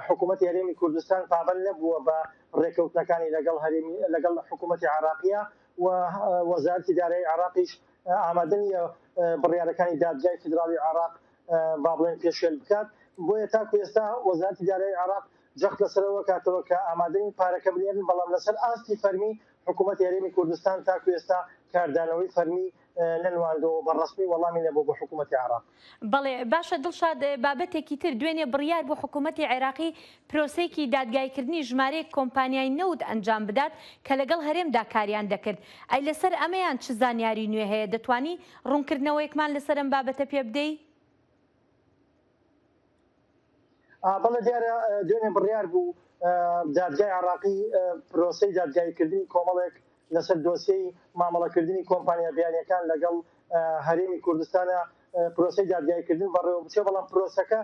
حکوومەتی هەرێمی کوردستان پابەند نەبووە بە ڕێککەوتنەکانی لەگەڵ هەرێمی لەگەڵ حکوومەتی عێراقیە و وەزارەتی دارایی عێراقیش ئامادە نییە بڕیارەکانی دادگای فیدراڵی عێراق با بڵێن پێشێل بکات بۆیە تاکو ئێستا وەزارەتی دارایی عێراق جەخت لەسەر ئەوە کاتەوە کە ئامادەین پارەکە بنێرن، بەڵام لەسەر ئاستی فەرمی حکوومەتی هەرێمی کوردستان تاکو ئێستا کاردانەوەی فەرمی نەنواندووە و بە ڕەسمی وەڵامی نەبووە بۆ حکوومەتی عێراق. بەڵێ باشە دڵشاد بابەتێکی تر دوێنێ بڕیار بوو حکوومەتی عێراقی پرۆسەیەکی دادگایکردنی ژمارەیەک کۆمپانیای نەوت ئەنجام بدات کە لەگەڵ هەرێمدا کاریان دەکرد ئەی لەسەر ئەمەیان چ زانیاری نوێ هەیە دەتوانی ڕوونکردنەوەیەکمان لەسەر ئەم بابەتە پێ بدەی؟ بەڵێ دیارە دوێنێ بڕیار بوو دادگای عراقی پرۆسەی دادگاییکردنی کۆمەڵێک لەسەر دۆسیەی مامەڵەکردنی کۆمپانیا بیانیەکان لەگەڵ هەرێمی کوردستانە پرۆسەی دادگاییکردن بەڕێوە بچێ بەڵام پرۆسەکە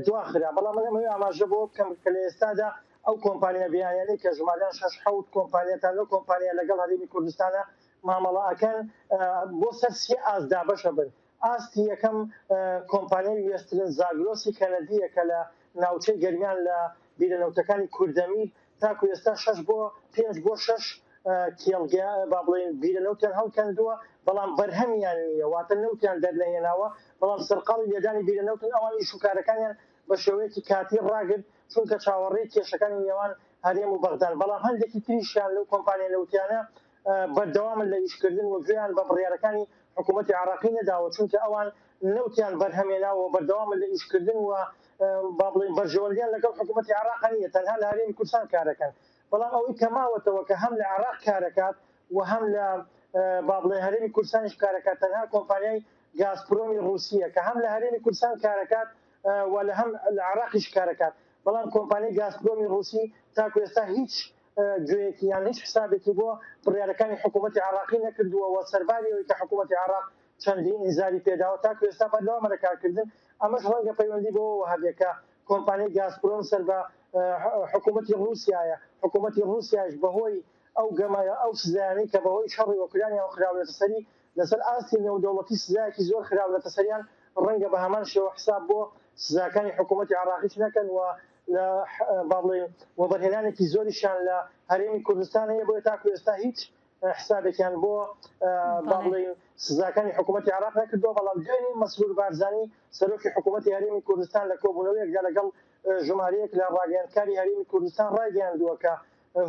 دواخرا بەڵام من ئەمەوێ ئاماژە بۆ بکەم کە لە ئێستادا ئەو کۆمپانیا بیانیانەی کە ژمارەیان شەش حەوت کۆمپانیا تا نۆ کۆمپانیا لەگەڵ هەرێمی کوردستانە مامەڵە ئەکەن بۆ سەر سێ ئاست دابەشە بن ئاستی یەکەم کۆمپانیای وێسترن زاگرۆسی کەنەدییە کە لە ناوچەی گەرمیان لە بیرە نەوتەکانی کوردەمیر تاکو ئێستا شەش بۆ پێنج بۆ شەش کێڵگە با بڵێین بیرە نەوتیان هەڵکەندووە بەڵام بەرهەمیان نییە واتە نەوتیان دەرنەهێناوە بەڵام سەرقاڵی لێدانی بیرە نەوتن ئەوان ئیش و کارەکانیان بە شێوەیەکی کاتی ڕاگرت چونکە چاوەڕێی کێشەکانی نێوان هەرێم و بەغدان بەڵام هەندێکی تریشیان لەو کۆمپانیا نەوتیانە بەردەوامن لە ئیشکردن و گوێیان بە بڕیارەکانی حکوومەتی عێراقی نەداوە، چونکە ئەوان نەوتیان بەرهەمێناوە و بەردەوامن لە ئیشکردن و با بڵێین بەرژەوەندیان لەگەڵ حکوومەتی عێراق نییە، تەنها لە هەرێمی کوردستان کارەکەن. بەڵام ئەوەی کە ماوەتەوە کە هەم لە عێراق کارەکات و هەم لە با بڵێین هەرێمی کوردستانیش کارەکات تەنها کۆمپانیای گازپرۆمی ڕووسییە کە هەم لە هەرێمی کوردستان کارەکات و لە هەم لە عێراقیش کارەکات، بەڵام کۆمپانیای گازپرۆمی ڕووسی تاکو ئێستا هیچ گوێیەکی یان هیچ حسابێکی بۆ بڕیارەکانی حکوومەتی عێراقی نەکردووە و سەرباری ئەوەی کە حکوومەتی عێراق چەندین ئینزاری پێداوە تاکو ئێستا بەردەوامە لە کارکردن، ئەمەش ڕەنگە پەیوەندی بەوەوە هەبێت کە کۆمپانیای گازپرۆم سەر بە حکوومەتی ڕووسیایە، حکوومەتی ڕووسیایش بەهۆی ئەو گەمە ئەو سزایانەی کە بەهۆی شەڕی ئۆکرانیاوە خراونەتە سەری لەسەر ئاستی نێودەوڵەتی سزایەکی زۆر خراونەتە سەریان، ڕەنگە بە هەمان شێوە حساب بۆ سزاکانی حکوومەتی عێراقیش نەکەن و لە با بڵێین وەبەرهێنانێکی زۆریشیان لە هەرێمی کوردستان هەیە بۆیە تاکو ئێستا هیچ حسابێکیان بۆ با بڵێین سزاکانی حکوومەتی عێراق نەکردووە بەڵام دوێنێ مەسرور بارزانی سەرۆکی حکوومەتی هەرێمی کوردستان لە کۆبوونەوەیەکدا لەگەڵ ژمارەیەک لە ڕاگەیاندکاری هەرێمی کوردستان ڕایگەیاندووە کە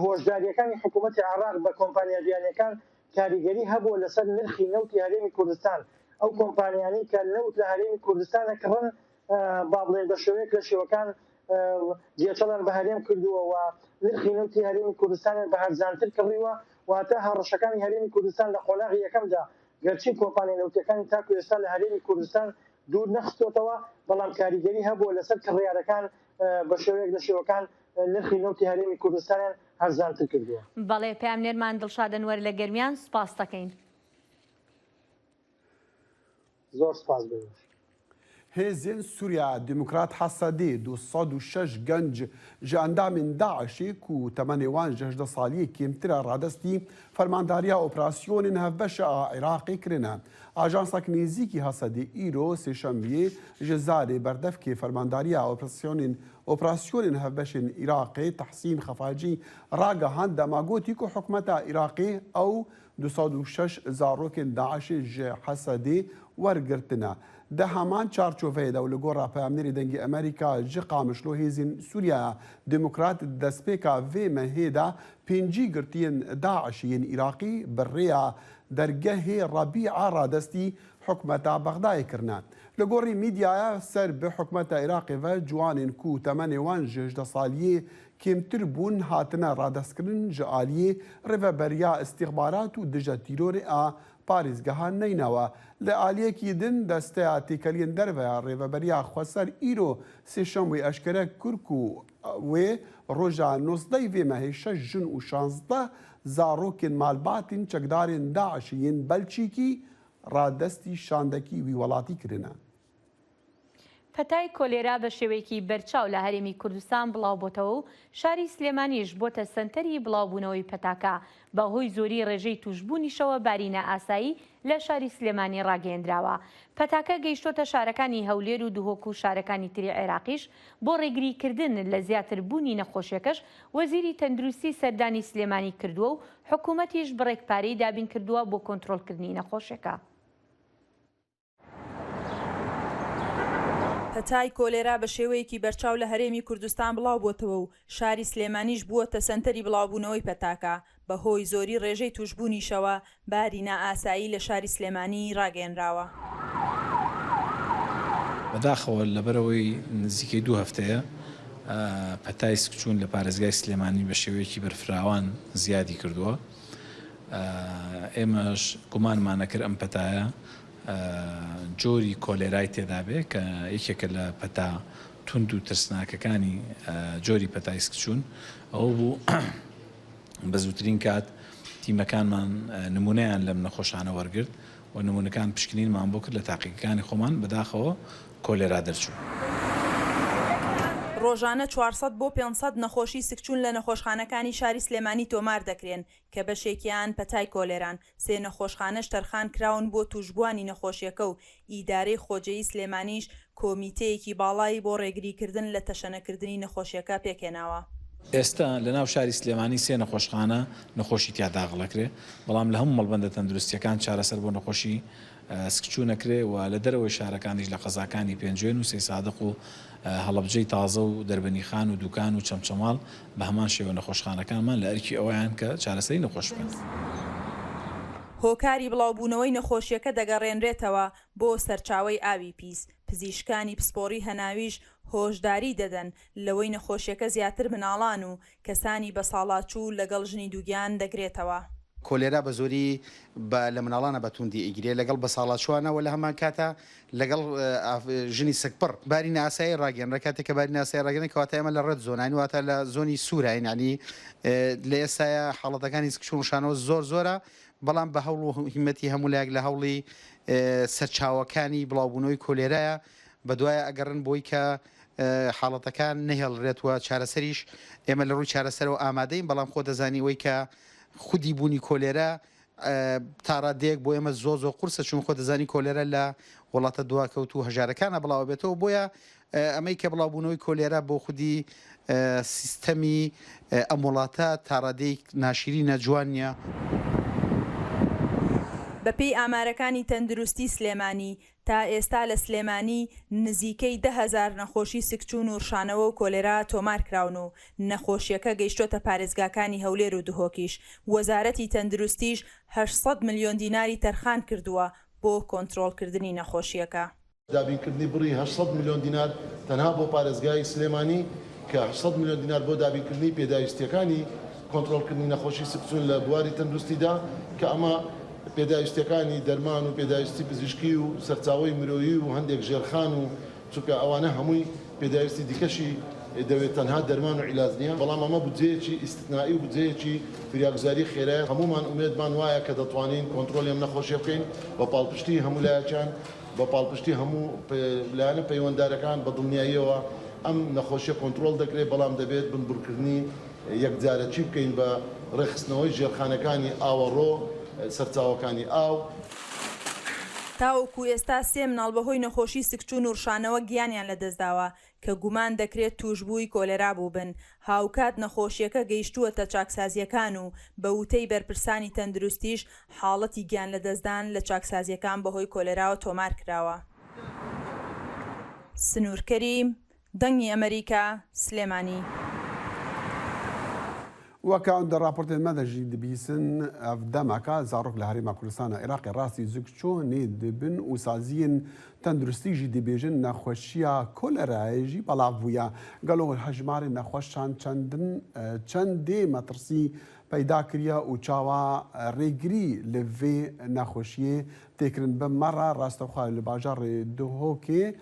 هۆشدارییەکانی حکوومەتی عێراق بە کۆمپانیا بیانییەکان. کاریگەری هەبووە لەسەر نرخی نەوتی هەرێمی کوردستان، ئەو کۆمپانیانەی کە نەوت لە هەرێمی کوردستان ئەکڕن با بڵێین بە شێوەیەک لە شێوەکان گێچەڵیان بە هەرێم کردووە و نرخی نەوتی هەرێمی کوردستانیان بە هەرزانتر کڕیوە، واتە هەڕەشەکانی هەرێمی کوردستان لە قۆناغی یەکەمدا گەرچی کۆمپانیا نەوتیەکانی تاکو ئێستا لە هەرێمی کوردستان دوور نەخستۆتەوە، بەڵام کاریگەری هەبووە لەسەر کڕیارەکان بە شێوەیەک لە شێوەکان نرخی نەوتی هەرێمی کوردستانیان هەرزانتر کردووە. بەڵێ پەیامنێرمان دڵشاد ئەنوەر لە گەرمیان سوپاست دەکەین. زۆر سوپاس بۆ ئێوەش. هێزێن سووریا دیموکرات هەسەدێ 206 گەنج ji endamên DAIŞ'ê ku temenê wan ji 18 saliyê kêmtir e radestî Fermandariya Operasyonên Hevbeş a Iraqê kirine. Ajansak nêzîkî Hesedê îro sêşembiyê ji zarê berdevkê Fermandariya Operasyonên Hevbeşên Iraqê Tehsîn Xefacî ragihand dema gotî ku hikûmeta Iraqê ew 206 zarokên DAIŞ'ê ji Hesedê wergirtine. Di heman çarçoveyê de û li gora peyamnêrê Dengê Amerîka ji Qamişlo hêzên Sûriyeya Demokrat di destpêka vê mehê de 50 girtiyên DAIŞ'ê yên Iraqî bi rêya dergehê Rebîa radestî hikûmeta Bexdayê kirine. Li gorî mîdyaya ser bi hikûmeta Iraqê ve ciwanên ku temenê wan ji 18 saliyê kêmtir bûn hatine radestkirin ji aliyê Rêveberiya Îstîxbarat û Dije Tîrorê a Parêzgeha Neynewa. Li aliyekî din Desteya Têkeliyên Derve ya Rêveberiya Xweser îro sêşemê eşkere kir ku wê roja nozdeh vê mehê şeş jin û 16 zarokên malbatên çekdarên DAIŞ'ê yên Belçîkî radestî şandekî wî welatî kirine. پەتای کۆلێرا بە شێوەیەکی بەرچاو لە هەرێمی کوردستان بڵاوبۆتەوە و شاری سلێمانیش بۆتە سەنتەری بڵاوبوونەوەی پەتاکە، بەهۆی زۆری ڕێژەی تووشبوونیشەوە باری نائاسایی لە شاری سلێمانی ڕاگەیەندراوە. پەتاکە گەیشتۆتە شارەکانی هەولێر و دهۆک و شارەکانی تری عێراقیش، بۆ ڕێگریکردن لە زیاتر بوونی نەخۆشیەکەش وەزیری تەندروستی سەردانی سلێمانی کردووە و حکومەتیش بڕێک پارەی دابینکردووە بۆ کۆنترۆڵکردنی نەخۆشیەکە. پەتای کۆلێرا بە شێوەیەکی بەرچاو لە هەرێمی کوردستان بڵاوبۆتەوە و شاری سلێمانیش بووەتە سەنتەری بڵاوبوونەوەی پەتاکە، بەهۆی زۆری ڕێژەی تووشبوونیشەوە باری نائاسایی لە شاری سلێمانی ڕاگەیەنراوە. بەداخەوە لەبەرئەوەی نزیکەی دوو هەفتەیە پەتای سکچوون لە پارێزگای سلێمانی بە شێوەیەکی بەرفراوان زیادی کردووە، ئێمەش گومانمان ئەکرد ئەم پەتایە جۆری کۆلێرای تێدابێ کە یەکێکە لە پەتا توند و ترسناکەکانی جۆری پەتای سکچوون ئەوە بوو بە زووترین کات تیمەکانمان نمونەیان لەم نەخۆشانە وەرگرت و نمونەکان پشکنینمان بۆ کرد لە تاقیگەکانی خۆمان بەداخەوە کۆلێرا دەرچوو. ڕۆژانە 400 بۆ 500 نەخۆشی سکچوون لە نەخۆشخانەکانی شاری سلێمانی تۆمار دەکرێن کە بەشێکیان پەتای کۆلێران، سێ نەخۆشخانەش تەرخان کراون بۆ تووشبووانی نەخۆشیەکە و ئیدارەی خۆجێی سلێمانیش کۆمیتەیەکی باڵای بۆ ڕێگریکردن لە تەشەنەکردنی نەخۆشیەکە پێکهێناوە. ئێستا لەناو شاری سلێمانی سێ نەخۆشخانە نەخۆشی تیا داخڵ ئەکرێ، بەڵام لە هەموو مەڵبەندە تەندروستییەکان چارەسەر بۆ نەخۆشی سکچوون ئەکرێ و لە دەرەوەی شارەکانیش لە قەزاکانی پێنجوێن و سەیسادق و هەڵەبجەی تازە و دەربەنیخان و دوکان و چەمچەماڵ بە هەمان شێوە نەخۆشخانەکانمان لە ئەرکی ئەوەیان کە چارەسەری نەخۆش بکەن. هۆکاری بڵاوبوونەوەی نەخۆشیەکە دەگەڕێنرێتەوە بۆ سەرچاوەی ئاوی پیس، پزیشکانی پسپۆڕی هەناویش هۆشداری دەدەن لەوەی نەخۆشیەکە زیاتر مناڵان و کەسانی بەساڵاچوو لەگەڵ ژنی دووگیان دەگرێتەوە. کۆلێرا بە زۆری بە لە مناڵانە بە تووندی ئەیگرێ لەگەڵ بەساڵاچووانە وە لە هەمان کاتا لەگەڵ ژنی سکپڕ. باری نائاسایی ڕاگەیەنرا کاتێک کە باری نائاسایی ڕاگەیەنرا کەواتە ئێمە لە ڕێد زۆناین واتە لە زۆنی سووراین یانی لە ئێستایا حاڵەتەکانی سکچوون ڕشانەوە زۆر زۆرە بەڵام بە هەوڵ و هیمەتی هەموو لایەک لە هەوڵی سەرچاوەکانی بڵاوبوونەوەی کۆلێرایە بەدوایە ئەگەڕن بۆی کە حاڵەتەکان نەهێڵرێت و چارەسەریش ئێمە لە ڕووی چارەسەرەوە ئامادەین بەڵام خۆ دەزانی ئەوەی کە خودی بوونی کۆلێرا تا ڕادەیەک بۆ ئێمە زۆر زۆر قورسە چون خۆ دەزانی کۆلێرا لە وڵاتە دواکەوتوو و هەژارەکانە بڵاوە بێتەوە بۆیە ئەمەی کە بڵاوبوونەوەی کۆلێرا بۆ خودی سیستەمی ئەم وڵاتە تا ڕادەیەک ناشیرینە جوان نییە. بەپێی ئامارەکانی تەندروستی سلێمانی، تا ئێستا لە سلێمانی نزیکەی 10,000 نەخۆشی سکچوون و ڕشانەوە و کۆلێرا تۆمارکراون و نەخۆشییەکە گەیشتۆتە پارێزگاکانی هەولێر و دهۆکیش، وەزارەتی تەندروستیش 800 ملیۆن دیناری تەرخانکردووە بۆ کۆنترۆڵکردنی نەخۆشییەکە. دابینکردنی بڕی 800 ملیۆن دینار تەنها بۆ پارێزگای سلێمانی کە 800 ملیۆن دینار بۆ دابینکردنی پێداویستییەکانی کۆنترۆڵکردنی نەخۆشی سکچوون لە بواری تەندروستیدا کە ئەمە پێداویستییەکانی دەرمان و پێداویستی پزیشکی و سەرچاوەی مرۆیی و هەندێک ژێرخان و چونکە ئەوانە هەمووی پێداویستی دیکەشی دەوێت تەنها دەرمان و عیلاج نییە، بەڵام ئەمە بودجەیەکی ئیستثنائی و بودجەیەکی فریاگوزاری خێرایە، هەموومان ئومێدمان وایە کە دەتوانین کۆنترۆڵی ئەم نەخۆشیە بکەین بە پاڵپشتی هەموو لایەکان، بە پاڵپشتی هەموو لایەنە پەیوەندارەکان، بە دڵنیاییەوە ئەم نەخۆشیە کۆنترۆڵ دەکرێت، بەڵام دەبێت بنبڕکردنی یەکجارەکی بکەین بە ڕێکخستنەوەی ژێرخانەکانی ئاوەڕۆ، سەرچاوەکانی ئاو. تاوەکو ئێستا سێ مناڵ بەهۆی نەخۆشی سکچوون و ڕشانەوە گیانیان لەدەستداوە کە گومان دەکرێت تووشبووی کۆلێرا بووبن، هاوکات نەخۆشییەکە گەیشتووەتە چاکسازییەکان و بە وتەی بەرپرسانی تەندروستیش حاڵەتی گیانلەدەستدان لە چاکسازییەکان بەهۆی کۆلێراوە تۆمارکراوە. سنوور کەریم، دەنگی ئەمەریکا، سلێمانی. Weke di raportên me de jî dibîsin ev demeke zarok li Herêma Kurdistana Iraqê rastî zikçonê dibin û saziyên tenduristî jî dibêjin nexweşiya kolerayê jî belav bûye. Gelo hejmarên nexweşan çendin çendê metirsî peyda kiriye û çawa rêgirî li vê nexweşiyê tê kirin? Bi me re rastewxwe li bajarê Duhokê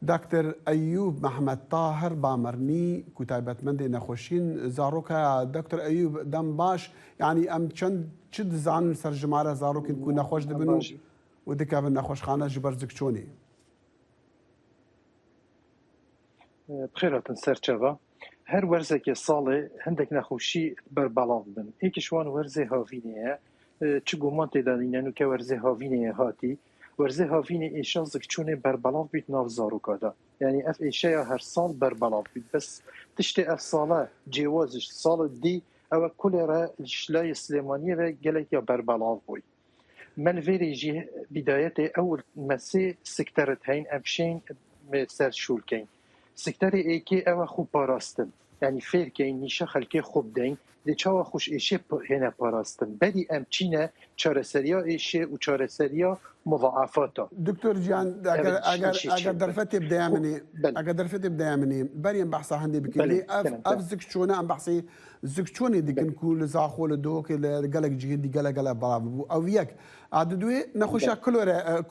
Dakter Eyûb Mehmed Tahir Bamernî ku taybetmendê nexweşîn zarok heye. Doktor Eyûb dem baş yanî em çend çi dizanin ser jimare zarokên ku nexweş dibin û û dikevin nexweşxane ji ber zikçonê? Bixêr hatin ser çava. Her werzekê salê hindek nexweşî berbelav dibin. Yek ji wan werzê havînê ye. Çi guman tê de nîne nûke werzê havînê ye hatî. Werzê havînê êşa zikçûnê berbelav bît nav zaroka de. Yanî ev êşeya her sal berbelav bît. Bes tiştê ev sale cêwaz ji sala dî ew e kulê re ji layê Silêmaniyê ve gelek ya berbelav bûy. Me li vêrê jî bîdayetê ewil me sê sikterit heyîn em şên me ser şûl keyn. Sikterê êkê ew e xwe parastin. Yanî fêr keyn nîşa xelkê xwe bideyn dê çawa xwe ji êşê hêne parastin. Berî em çîne çareseriya êşê û çareseriya muzaafata. Doktor ciyan eger eger eger derfetê bideya min ê eger derfetê bideya min ê berî em behsa hindê bikin lê ev ev zikçûne em behsê zikçûnê dikin ku li Zaxo li Duhokê li gelek cihê dî gelek gelek belav bû ew yek a di duê nexweşiya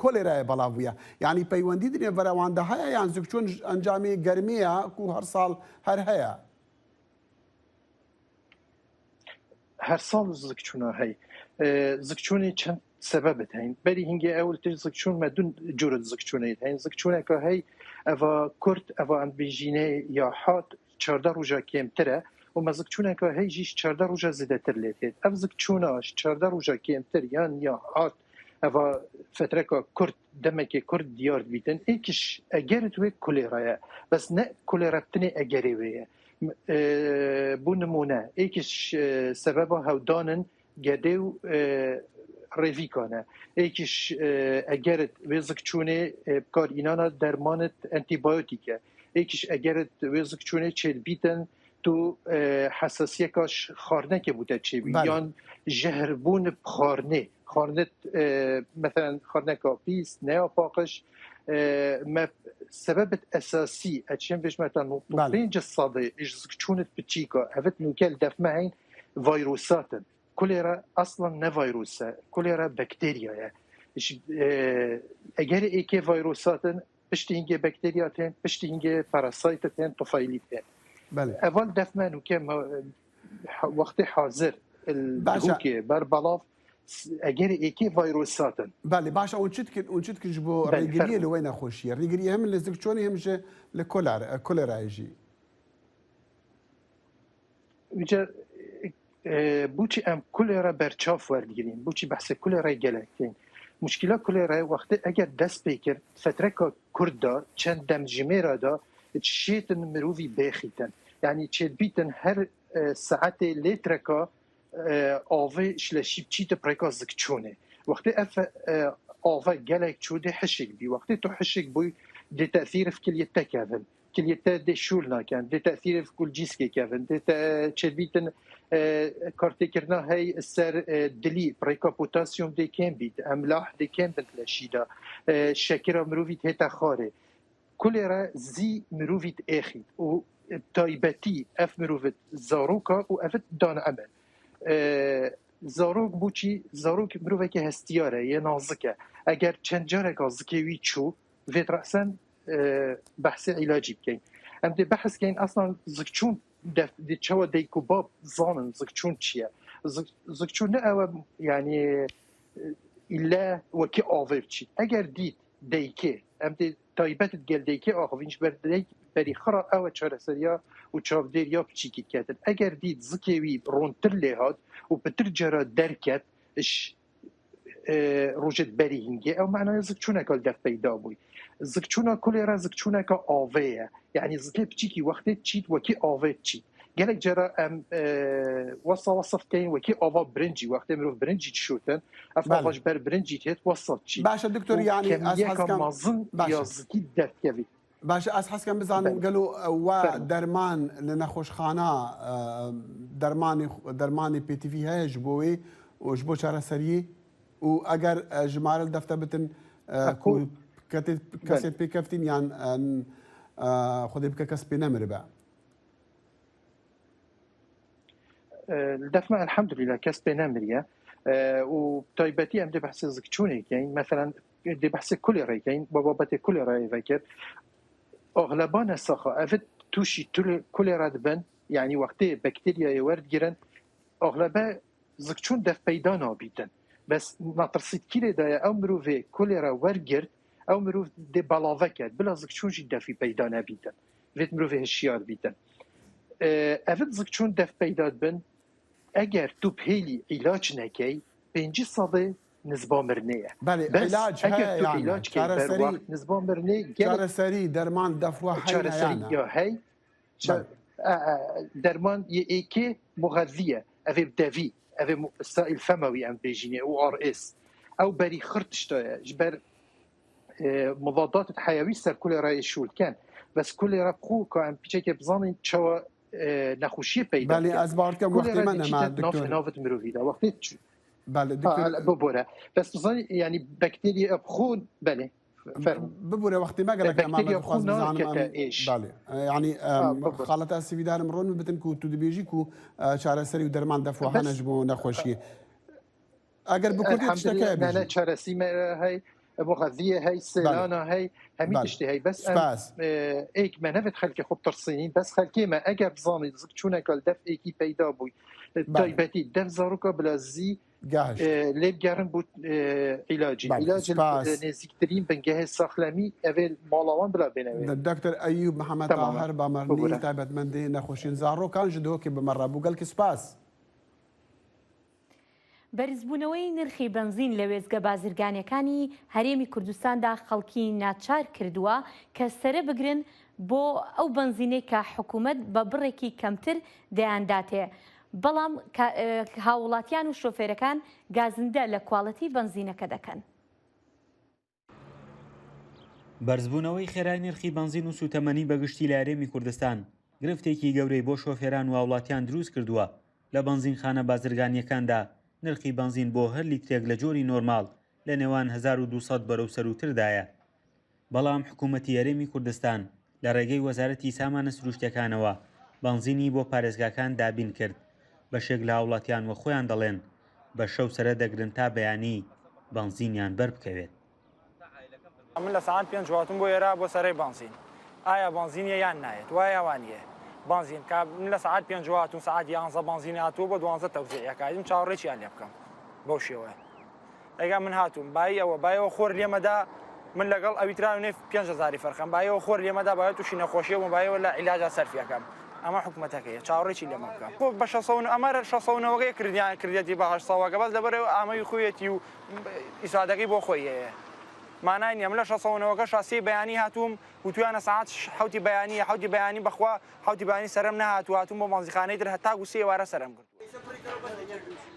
kolerayê belav bûye yanî peywendî di nêvbera wan de heye yan zikçûn ji encamê germê ye ku her sal her heye. Her sal zikçûna hey. Zikçûnê çend sebebit heyn. Berî hingê ewil tişt zikçûn me du curit zikçûnê heyn. Zikçûneka hey eva kurt eva em dibêjînê ya hat 14 roja kêmtir e û me zikçûneka hey jî ji 14 roja zêdetir lê têt. Ev zikçûna ji 14 roja kêmtir yan ya hat eva fetreka kurt demekê kurt diyar dibîtin. Êkiş egerit wê kulêra ye. Bes ne kulêra tinê egerê wê ye. Bû nimûne êkiş sebeba hewdanin gedê û rêvîkan e. Êkiş egerit wê zikçûnê bikar înana dermanit antîbiyotîk e. Êkiş egerit wê zikçûnê çêdibîtin tu hesasiyeka xwarinekê bû te çêbî yan jehrbûn bi xwarinê. Xwarinit meselen xwarineka pîs neya paqij me sebebit esasî ez çêm bêjim heta 95 sadê ji zikçûnit piçîka evit nûke li def me heyn vayrûsat in. Kulêra aslan ne vayrûs e, kulêra bakteriya ye. Eger êkê vayrûsat in piştî hingê bakteriya tên, piştî hingê parasayt tên, tufaylî tên. Eval def me nûke wextê hazir li ber belav eger êkê vayrûsat in. Belê baş e hûn çi dikin hûn çi dikin ji bo rêgiriyê li wê nexweşiyê? Rêgiriyê hem li zikçûnê hem ji li kolerayê jî. Îcar boçî em kulê re berçav werdigirîn, boçî behsê kulê re gelek tên. Muşkîla kulê re wextê eger dest pê kir fetreka Kurd de çend demjimêra de şêtin mirovî bêxîtin. Yanî çêdibîtin her saetê lêtreka avê ji leşî biçîte bi rêka zikçûnê. Wextê ev ئاڤە گەلێک چوو دێ حشک بی وەختێ تو حشک بووی دێ تەئسیر ف کلیت تە کەڤن کلیت تە دێ شوول ناکەن دێ تەئسیر ف گولجیسکێ کەڤن دێ چێبیتن کارتێکردنا هەی سەر دلی بڕێکا پۆتاسیۆم دێ کێم بیت ئەملاح دێ کێم بنت لەشیدا شەکرا مروڤیت هێتە خارێ کولێرە زی مروڤیت ئێخیت و تایبەتی ئەف مروڤت زاروکا و ئەفت دانعمل زارۆک بۆچی زارۆک مرۆڤێکی هەستیارە یە نازکە ئەگەر چەند جارێکا زکێ وی چوو ڤێت ڕەسەن بەحسی عیلاجی بکەین ئەم دێ بەحس کەین ئەسڵان زکچوون دێ چەوە دەیک و باب زانن زکچوون چییە زکچوون نە ئەوە یعنی ئیلا وەکی ئاڤێ بچیت ئەگەر دیت دەیکێ ئەم دێ تایبەتت گەل دەیکێ ئاخڤین ji ber دەیک بەری خڕا ئەوە چارەسەریا و چاودێریا بچیکی کەتن ئەگەر دیت زکێ وی ڕۆنتر لێ هات و پتر جارا دەرکەت ش ڕۆژت بەری هینگێ ئەو معنای زکچوونەکە دەف پەیدا بووی زکچوونە کولێرە زکچوونەکە ئاڤەیە یعنی زکێ بچیکی وەختێ چیت وەکی ئاڤێ چیت گەلێک جارا ئەم وەسا وەسف کەین وەکی ئاوا برنجی وەختێ مرۆڤ برنجی چشوتن ئەف ئاواش بەر برنجی تێت وەسا چی باشە دکتۆر یعنی ئەز کەمیەکە حەز کەم مەزن باشە یازکی دەرکەوی باشە ئەز حەز کەم بزانم بەلێ گەلۆ وە فەرموو. دەرمان لە نەخۆشخانە دەرمانی دەرمانی پێتیڤی هەیە ji bo wê û ji bo çareseriyê û eger jimare li defte bitin ku Xwe ketê belê. kesê pêkeftîn yan Xwedê bike kes pê nemiribe. Li def me elhemdulîlah kes pê nemiriye û taybetî em dê behsê zikçûnê keyn meselen dê behsê kulê rê keyn we babetê kulê rê vekir axleba nesaxa ev tûşî kulê re dibin yanî wextê bakteriyayê werdigirin axlebe zikçûn dev peyda nabîtin bes metirsîtkîrê de ye ew mirovê kulê re wergirt ew mirov dê belave ket bila zikçûn jî defî peyda nebîtin vêt mirovê hişyar bîtin Ev zikçûn dev peyda dibin eger tu pêlî îlac nekey 50 sedê nizba mirinê ye. Belê Bes îlac eger heye tu yan îlac key ber çareserî wext nizba mirinê gelek çareserî derman defwa heyne çareserî yan ya hey Belê. derman yê êkê muxezî ye ev ê bi devî ev ê saîl femewî em bêjînê ORS ew berî xir tişta ye ji ber mudadat heyewî ser kulê re şûl dikin bes kulê re xwe ka em piçekê bizanîn çawa nexweşiyê peyda Belê dike ez bar dikim kulê wextê re me diçîte nema nav doktor. navit mirovî de wextê Belê doktor bibore bes bizanî yanî bakteriye xwe belê fermo bibore wextê me gelek nema me bakteriya xwe dixwaz bizanim nakete em êş belê yanî bibore xaleta sivîdarim ron min bitin ku tu dibêjî ku çareserî û derman defwa hene bes ji bo nexweşiyê. Eger bi Kurdî tiştek Elhamdülillah heye ne ne bêjî. çaresî me hey muxeziye hey Belê sêlana hey hemî belê tiştê hey bes em spas. êk me nevet xelkê xwe bitirsînîn bes xelkê me eger bizanî zik çûneka li dev êkî peyda bûy Belê taybetî dev zaroka bila zî gehişt. lê bigerin bû îlacî Belê îlacê spas. nêzîktirîn bingehê saxlemî ev ê mala wan bila bêne wê. Dr. Eyûb Mihemed Tamam e. Tahir Bamernî Bibore. taybetmendê nexweşiyên zarokan ji Duhokê bi me re bû. Gelkî spas. بەرزبوونەوەی نرخی بەنزین لە وێستگە بازرگانییەکانی هەرێمی کوردستاندا خەڵکی ناچار کردووە کە سەرە بگرن بۆ ئەو بەنزینەی کە حکومەت بە بڕێکی کەمتر دەیانداتێ، بەڵام هاووڵاتیان و شۆفێرەکان گازندە لە کواڵێتی بەنزینەکە دەکەن. بەرزبوونەوەی خێرای نرخی بەنزین و سووتەمەنی بەگشتی لە هەرێمی کوردستان گرفتێکی گەورەی بۆ شۆفێران و هاوڵاتیان دروست کردووە، لە بەنزینخانە بازرگانییەکاندا نرخی بەنزین بۆ هەر لیترێک لە جۆری نۆرماڵ لە نێوان 1200 بەرەو سەرووتردایە، بەڵام حکوومەتی هەرێمی کوردستان لە ڕێگەی وەزارەتی سامانە سروشتیەکانەوە بەنزینی بۆ پارێزگاکان دابین کرد، بەشێک لە هاوڵاتیان وەخۆیان دەڵێن بە شەو سەرە دەگرن تا بەیانی بەنزینیان بەربکەوێت. من لە سەعات پێنج هاتوم بۆ ئێرە بۆ سەرەی بەنزین ئایا بەنزینیە یان نایەت وایە وانیە بەنزین کا من لە سەعات پێنج هاتوم سەعات یانزە بەنزین هاتووە بۆ دوانزە تەوزیعەکە ئەم چاوەڕێ چیان لێ بکەم بەو شێوەیە ئەگا من هاتوم بایی ئەوە بایەوە خۆر لێمەدا من لەگەڵ ئەوی تراوێ 5000 فەرقم بایەوە خۆر لێمەدا باوە تووشی نەخۆشیە بووم بایەوە لە عیلاجا سەرفیەکەم ئەمە حکومەتەکەیە چاوەڕێ چی لێمە بکەم خۆ بە 600 ئەمە 600 کردیان کردیەتی بە 800 بەس لەبەرەوە ئامەوی خۆیەتی و ئیسادەکەی بۆ خۆی هەیە مانای نییە من لە 690 شاسی بەیانی هاتووم وتویانە سەعات حوتی بەیانی حوتی بەیانی بەخوا حوتی بەیانی سەرم نەهاتوو هاتووم بۆ بەنزیخانەی تر هەتا گوسێ وارە سەرم گرت.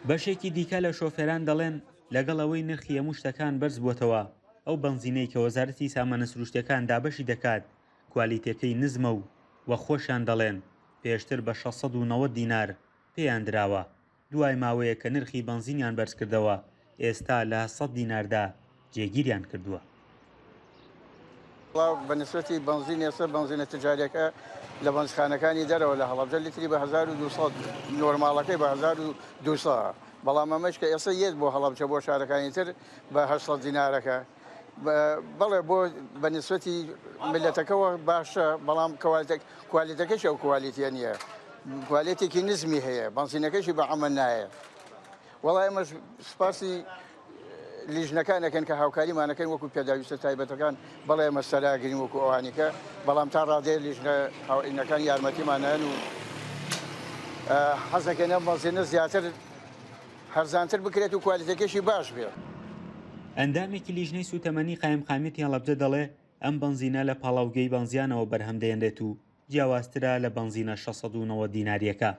بەشێکی دیکە لە شۆفێران دەڵێن. لەگەڵ ئەوەی نرخی هەموو شتەکان بەرزبووەتەوە، ئەو بەنزینەی کە وەزارەتی سامانە سروشتییەکان دابەشی دەکات کوالیتەکەی نزمە و وەک خۆشیان دەڵێن پێشتر بە 690 دینار پێیان دراوە، دوای ماوەیەک کە نرخی بەنزینیان بەرزکردەوە ئێستا لە 800 دیناردا جێگیریان کردووە. وەڵا بە نسبەتی بەنزین ئێستا بەنزینە تجاریەکە لە بەنزخانەکانی دەرەوە لە هەڵەبجە لیتری بە 1200 نۆرماڵەکەی بە 1200 بەڵام ئەمەش کە ئێستا یەت بۆ هەڵەبجە بۆ شارەکانی تر بە 800 دینارەکە بەڵێ بۆ بە نسبەتی ملەتەکەوە باشە بەڵام کوالیتەکەش ئەو کوالیتیە نییە کوالێتێکی نزمی هەیە بەنزینەکەشی بە عەمە نایە وەڵا ئێمەش سوپاسی لیژنەکان ئەکەن کە هاوکاریمان ئەکەن وەکو پێداویستە تایبەتەکان بەڵێ ئێمە سەراگرین وەکو ئەوانیکە بەڵام تا ڕادەیە لیژنە هاوینەکان یارمەتیمان نایەن و حەزەکەن ئەم بەنزینە زیاتر هەرزانتر بکرێت و کوالیتەکەشی باش بێت. ئەندامێکی لیژنەی سووتەمەنی قایمقامیەتی هەڵەبجە دەڵێ، ئەم بەنزینە لە پاڵاوگەی بەنزیانەوە بەرهەم دەهێنرێت و جیاوازترە لە بەنزینە 690 دینارییەکە.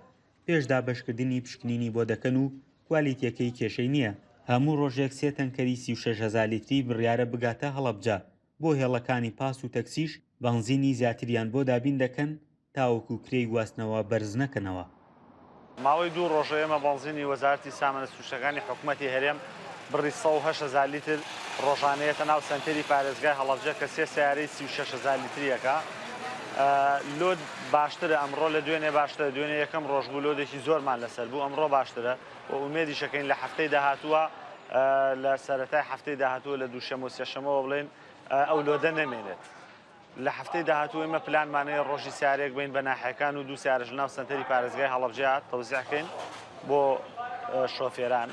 پێش دابەشکردنی پشکنینی بۆ دەکەن و کوالیتیەکەی کێشەی نییە، هەموو ڕۆژێک سێ تەنکەری 36 هەزار لیتری بڕیارە بگاتە هەڵەبجە، بۆ هێڵەکانی پاس و تەکسیش بەنزینی زیاتریان بۆ دابین دەکەن تاوەکو کرێی گواستنەوە بەرز نەکەنەوە. ماوەی دوو ڕۆژە ئێمە بەنزینی وەزارەتی سامانە سروشتەکانی حکومەتی هەرێم بڕی 108 هەزار لیتر ڕۆژانە یەتە ناو سەنتەری پارێزگای هەڵەبجە کە سێ سەیارەی 36 هەزار لیتریەکە لۆد باشترە ئەمڕۆ لە دوێنێ باشترە دوێنێ یەکەم ڕۆژ بوو لۆدێکی زۆرمان لەسەر بوو ئەمڕۆ باشترە و ئومێدیشەکەین لە هەفتەی داهاتووە لە سەرەتای هەفتەی داهاتووە لە دووشەمە و سێشەمەوە بڵێن ئەو لۆدە نەمێنێت. لە هەفتەی داهاتوو ئێمە پلانمان هەیە ڕۆژی سیارەیەک بەین بە ناحیەکان و دوو سیارەش لەناو سەنتەری پارێزگای هەڵەبجە تەوزیع کەین بۆ شۆفێران.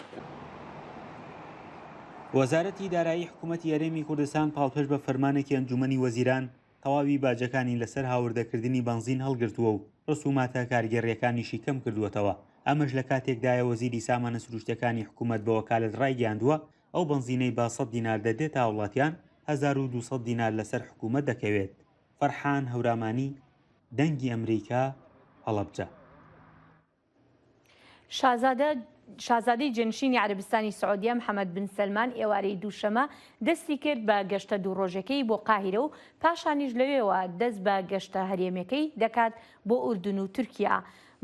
وەزارەتی دارایی حکومەتی هەرێمی کوردستان پاڵپشت بە فەرمانێکی ئەنجومەنی وەزیران تەواوی باجەکانی لەسەر هاوردەکردنی بەنزین هەڵگرتووە و ڕسوماتە کارگێڕییەکانیشی کەمکردووەتەوە، ئەمەش لە کاتێکدایە وەزیری سامانە سروشتییەکانی حکومەت بە وەکالەت ڕایگەیاندووە ئەو بەنزینەی بە سەد دینار دەدرێتە هاوڵاتیان، 1200 دینار لەسەر حکومەت دەکەوێت. فەرحان هەورامانی، دەنگی ئەمریکا، هەڵەبجە. شازادە شازادەی جێنشینی عەرەبستانی سعودیە محەمەد بن سەلمان ئێوارەی دووشەمە دەستی کرد بە گەشتە دوو ڕۆژەکەی بۆ قاهیرە و پاشانیش لەوێوە دەست بە گەشتە هەرێمیەکەی دەکات بۆ ئوردن و تورکیا.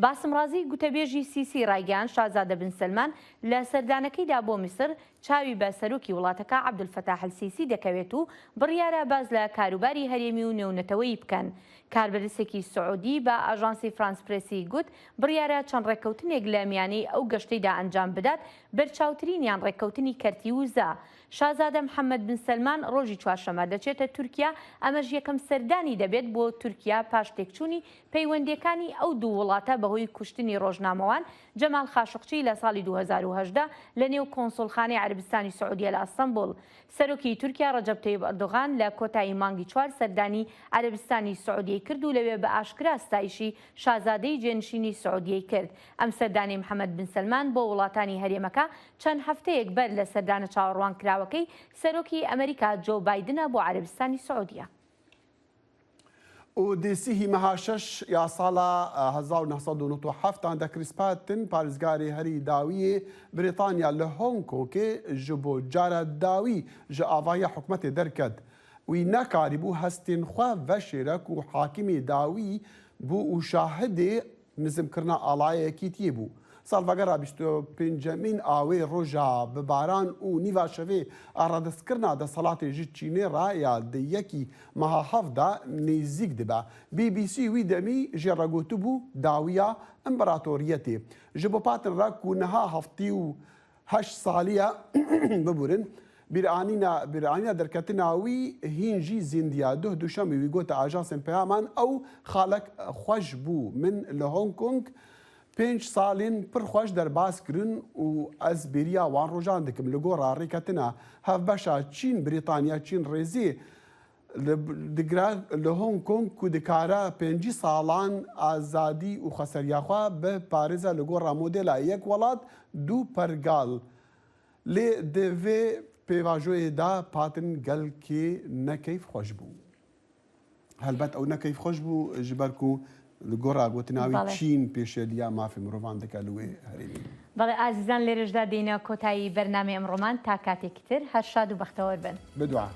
باسم ڕازی گوتەبێژی سیسی ڕایگەیاند شازادە بن سەلمان لە سەردانەکەیدا بۆ میسر چاوی بە سەرۆکی وڵاتەکە عەبدولفەتاح ئەلسیسی دەکەوێت و بڕیارە باس لە کاروباری هەرێمی و نێونەتەوەیی بکەن. کاربەدەستێکی سعودی بە ئاژانسی فرانس پرێسی گوت بڕیارە چەند ڕێککەوتنێک لە میانەی ئەو گەشتەیدا ئەنجام بدات، بەرچاوترینیان ڕێککەوتنی کەرتی وزە. شازادە محەمەد بن سەلمان ڕۆژی چوارشەممە دەچێتە تورکیا، ئەمەش یەکەم سەردانی دەبێت بۆ تورکیا پاش تێکچوونی پەیوەندییەکانی ئەو دوو وڵاتە بەهۆی کوشتنی ڕۆژنامەوان جەمال خاشقچی لە ساڵی 2018 لە نێو کۆنسوڵخانەی عەرەبستانی سعودیە لە ئەستەنبوڵ. سەرۆکی تورکیا ڕەجەب تەیب ئەردۆغان لە کۆتایی مانگی چوار سەردانی عەرەبستانی سعودیەی کرد و لەوێ بە ئاشکرا ستایشی شازادەی جێنشینی سعودیەی کرد. ئەم سەردانەی محەمەد بن سەلمان بۆ وڵاتانی هەرێمەکە چەند هەفتەیەک بەر لە سەردانە چاوەڕوانکراوەکەی سەرۆکی ئەمریکا جۆو بایدنە بۆ عەرەبستانی سعودیە. و دی سیهی مەها شەش یا ساڵا 1997 an de Chris Patten parêzgarê herî dawî yê Brîtanya li Hong Kongê ji bo cara dawî ji avahiya hikûmetê derket. Wî nekarîbû hestên xwe veşêre ku hakimê dawî bû û şahidê nizmkirina alayê Yekîtiyê bû. Salvegera 25emîn a wê roja bi baran û nîva şevê a radestkirina desthilatê ji Çînê re ya di yekî meha heft de nêzîk dibe. BBC wî demî jê re gotibû dawiya împeratoriyetê. Ji bo Patin re ku niha 78 salî ye bibûrin, bîranîna bîranîna derketina wî hîn jî zîndî ye. Duh duşemê wî gote ajansên peyaman ew xalek xweş bû min li Hong Kong pênc salên pir xweş derbas kirin û ez bêriya wan rojan dikim. Li gora rêketina hevbeşa Çîn Brîtanya Çîn rêzê digire li Hong Kong ku dikare 50 salan azadî û xweseriya xwe biparêze li gora modêla yek welat du pergal. Lê di vê pêvajoyê de Patin gelkê ne keyfxweş bû. Helbet ew ne keyfxweş bû ji ber ku li gora gotina wî Çîn pêşêliya mafê mirovan dike li wê herêmê. بەڵێ ئازیزان لێرەشدا دێینە کۆتایی بەرنامەی ئەمڕۆمان تا کاتێکی تر هەر شاد و بەختەوەر بن. بدوعا.